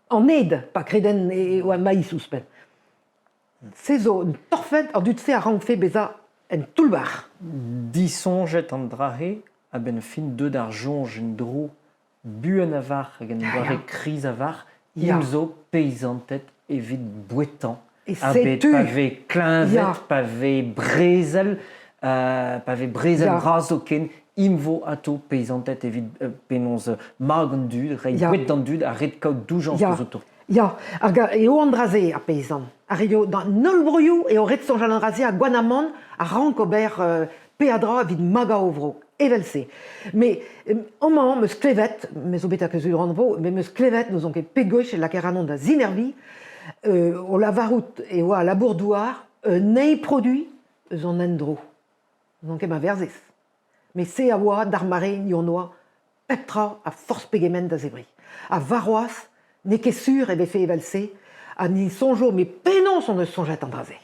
an ed, pa kreden e oa maïs ouzhpenn. Se zo un torfed, an dud-se a rankfe bezañ en toull-bac'h. Disoñjet an dra-se a-benn fin deuet ar soñj en-dro buan a-walc'h hag en doare kriz a-walc'h, int zo peizanted evit bouetañ. E Ha bet setu pa vez kleñved, ya. pa vez brezel, pa vez brezel bras zoken, int vo atao peizanted evit penaos mag an dud, reiñ boued d'an dud ha ret kaout doujañs deus outo. Ya, hag eo an dra-se ar peizant. Ar eo d'an holl broioù eo ret soñjal an dra-se ha gouarnamant a rank ober peadra evit magañ o vro, evel-se. Mais amañ 'm eus klevet, me zo bet a kuzul rannvro, met 'm eus klevet n'ouzon ket pet gwech e lakaer ac'hanon da zinerviñ, o lavarout e oa al labour-douar un eil produit eus an endro. N'on ket ma verzhez. Met se a oa d'ar mare ni hon oa pep tra ha forzh pegement da zebriñ. Ha warc'hoazh n'eo ket sur e vefe evel-se ha ni soñjo met penaos hon eus soñjet an dra-se.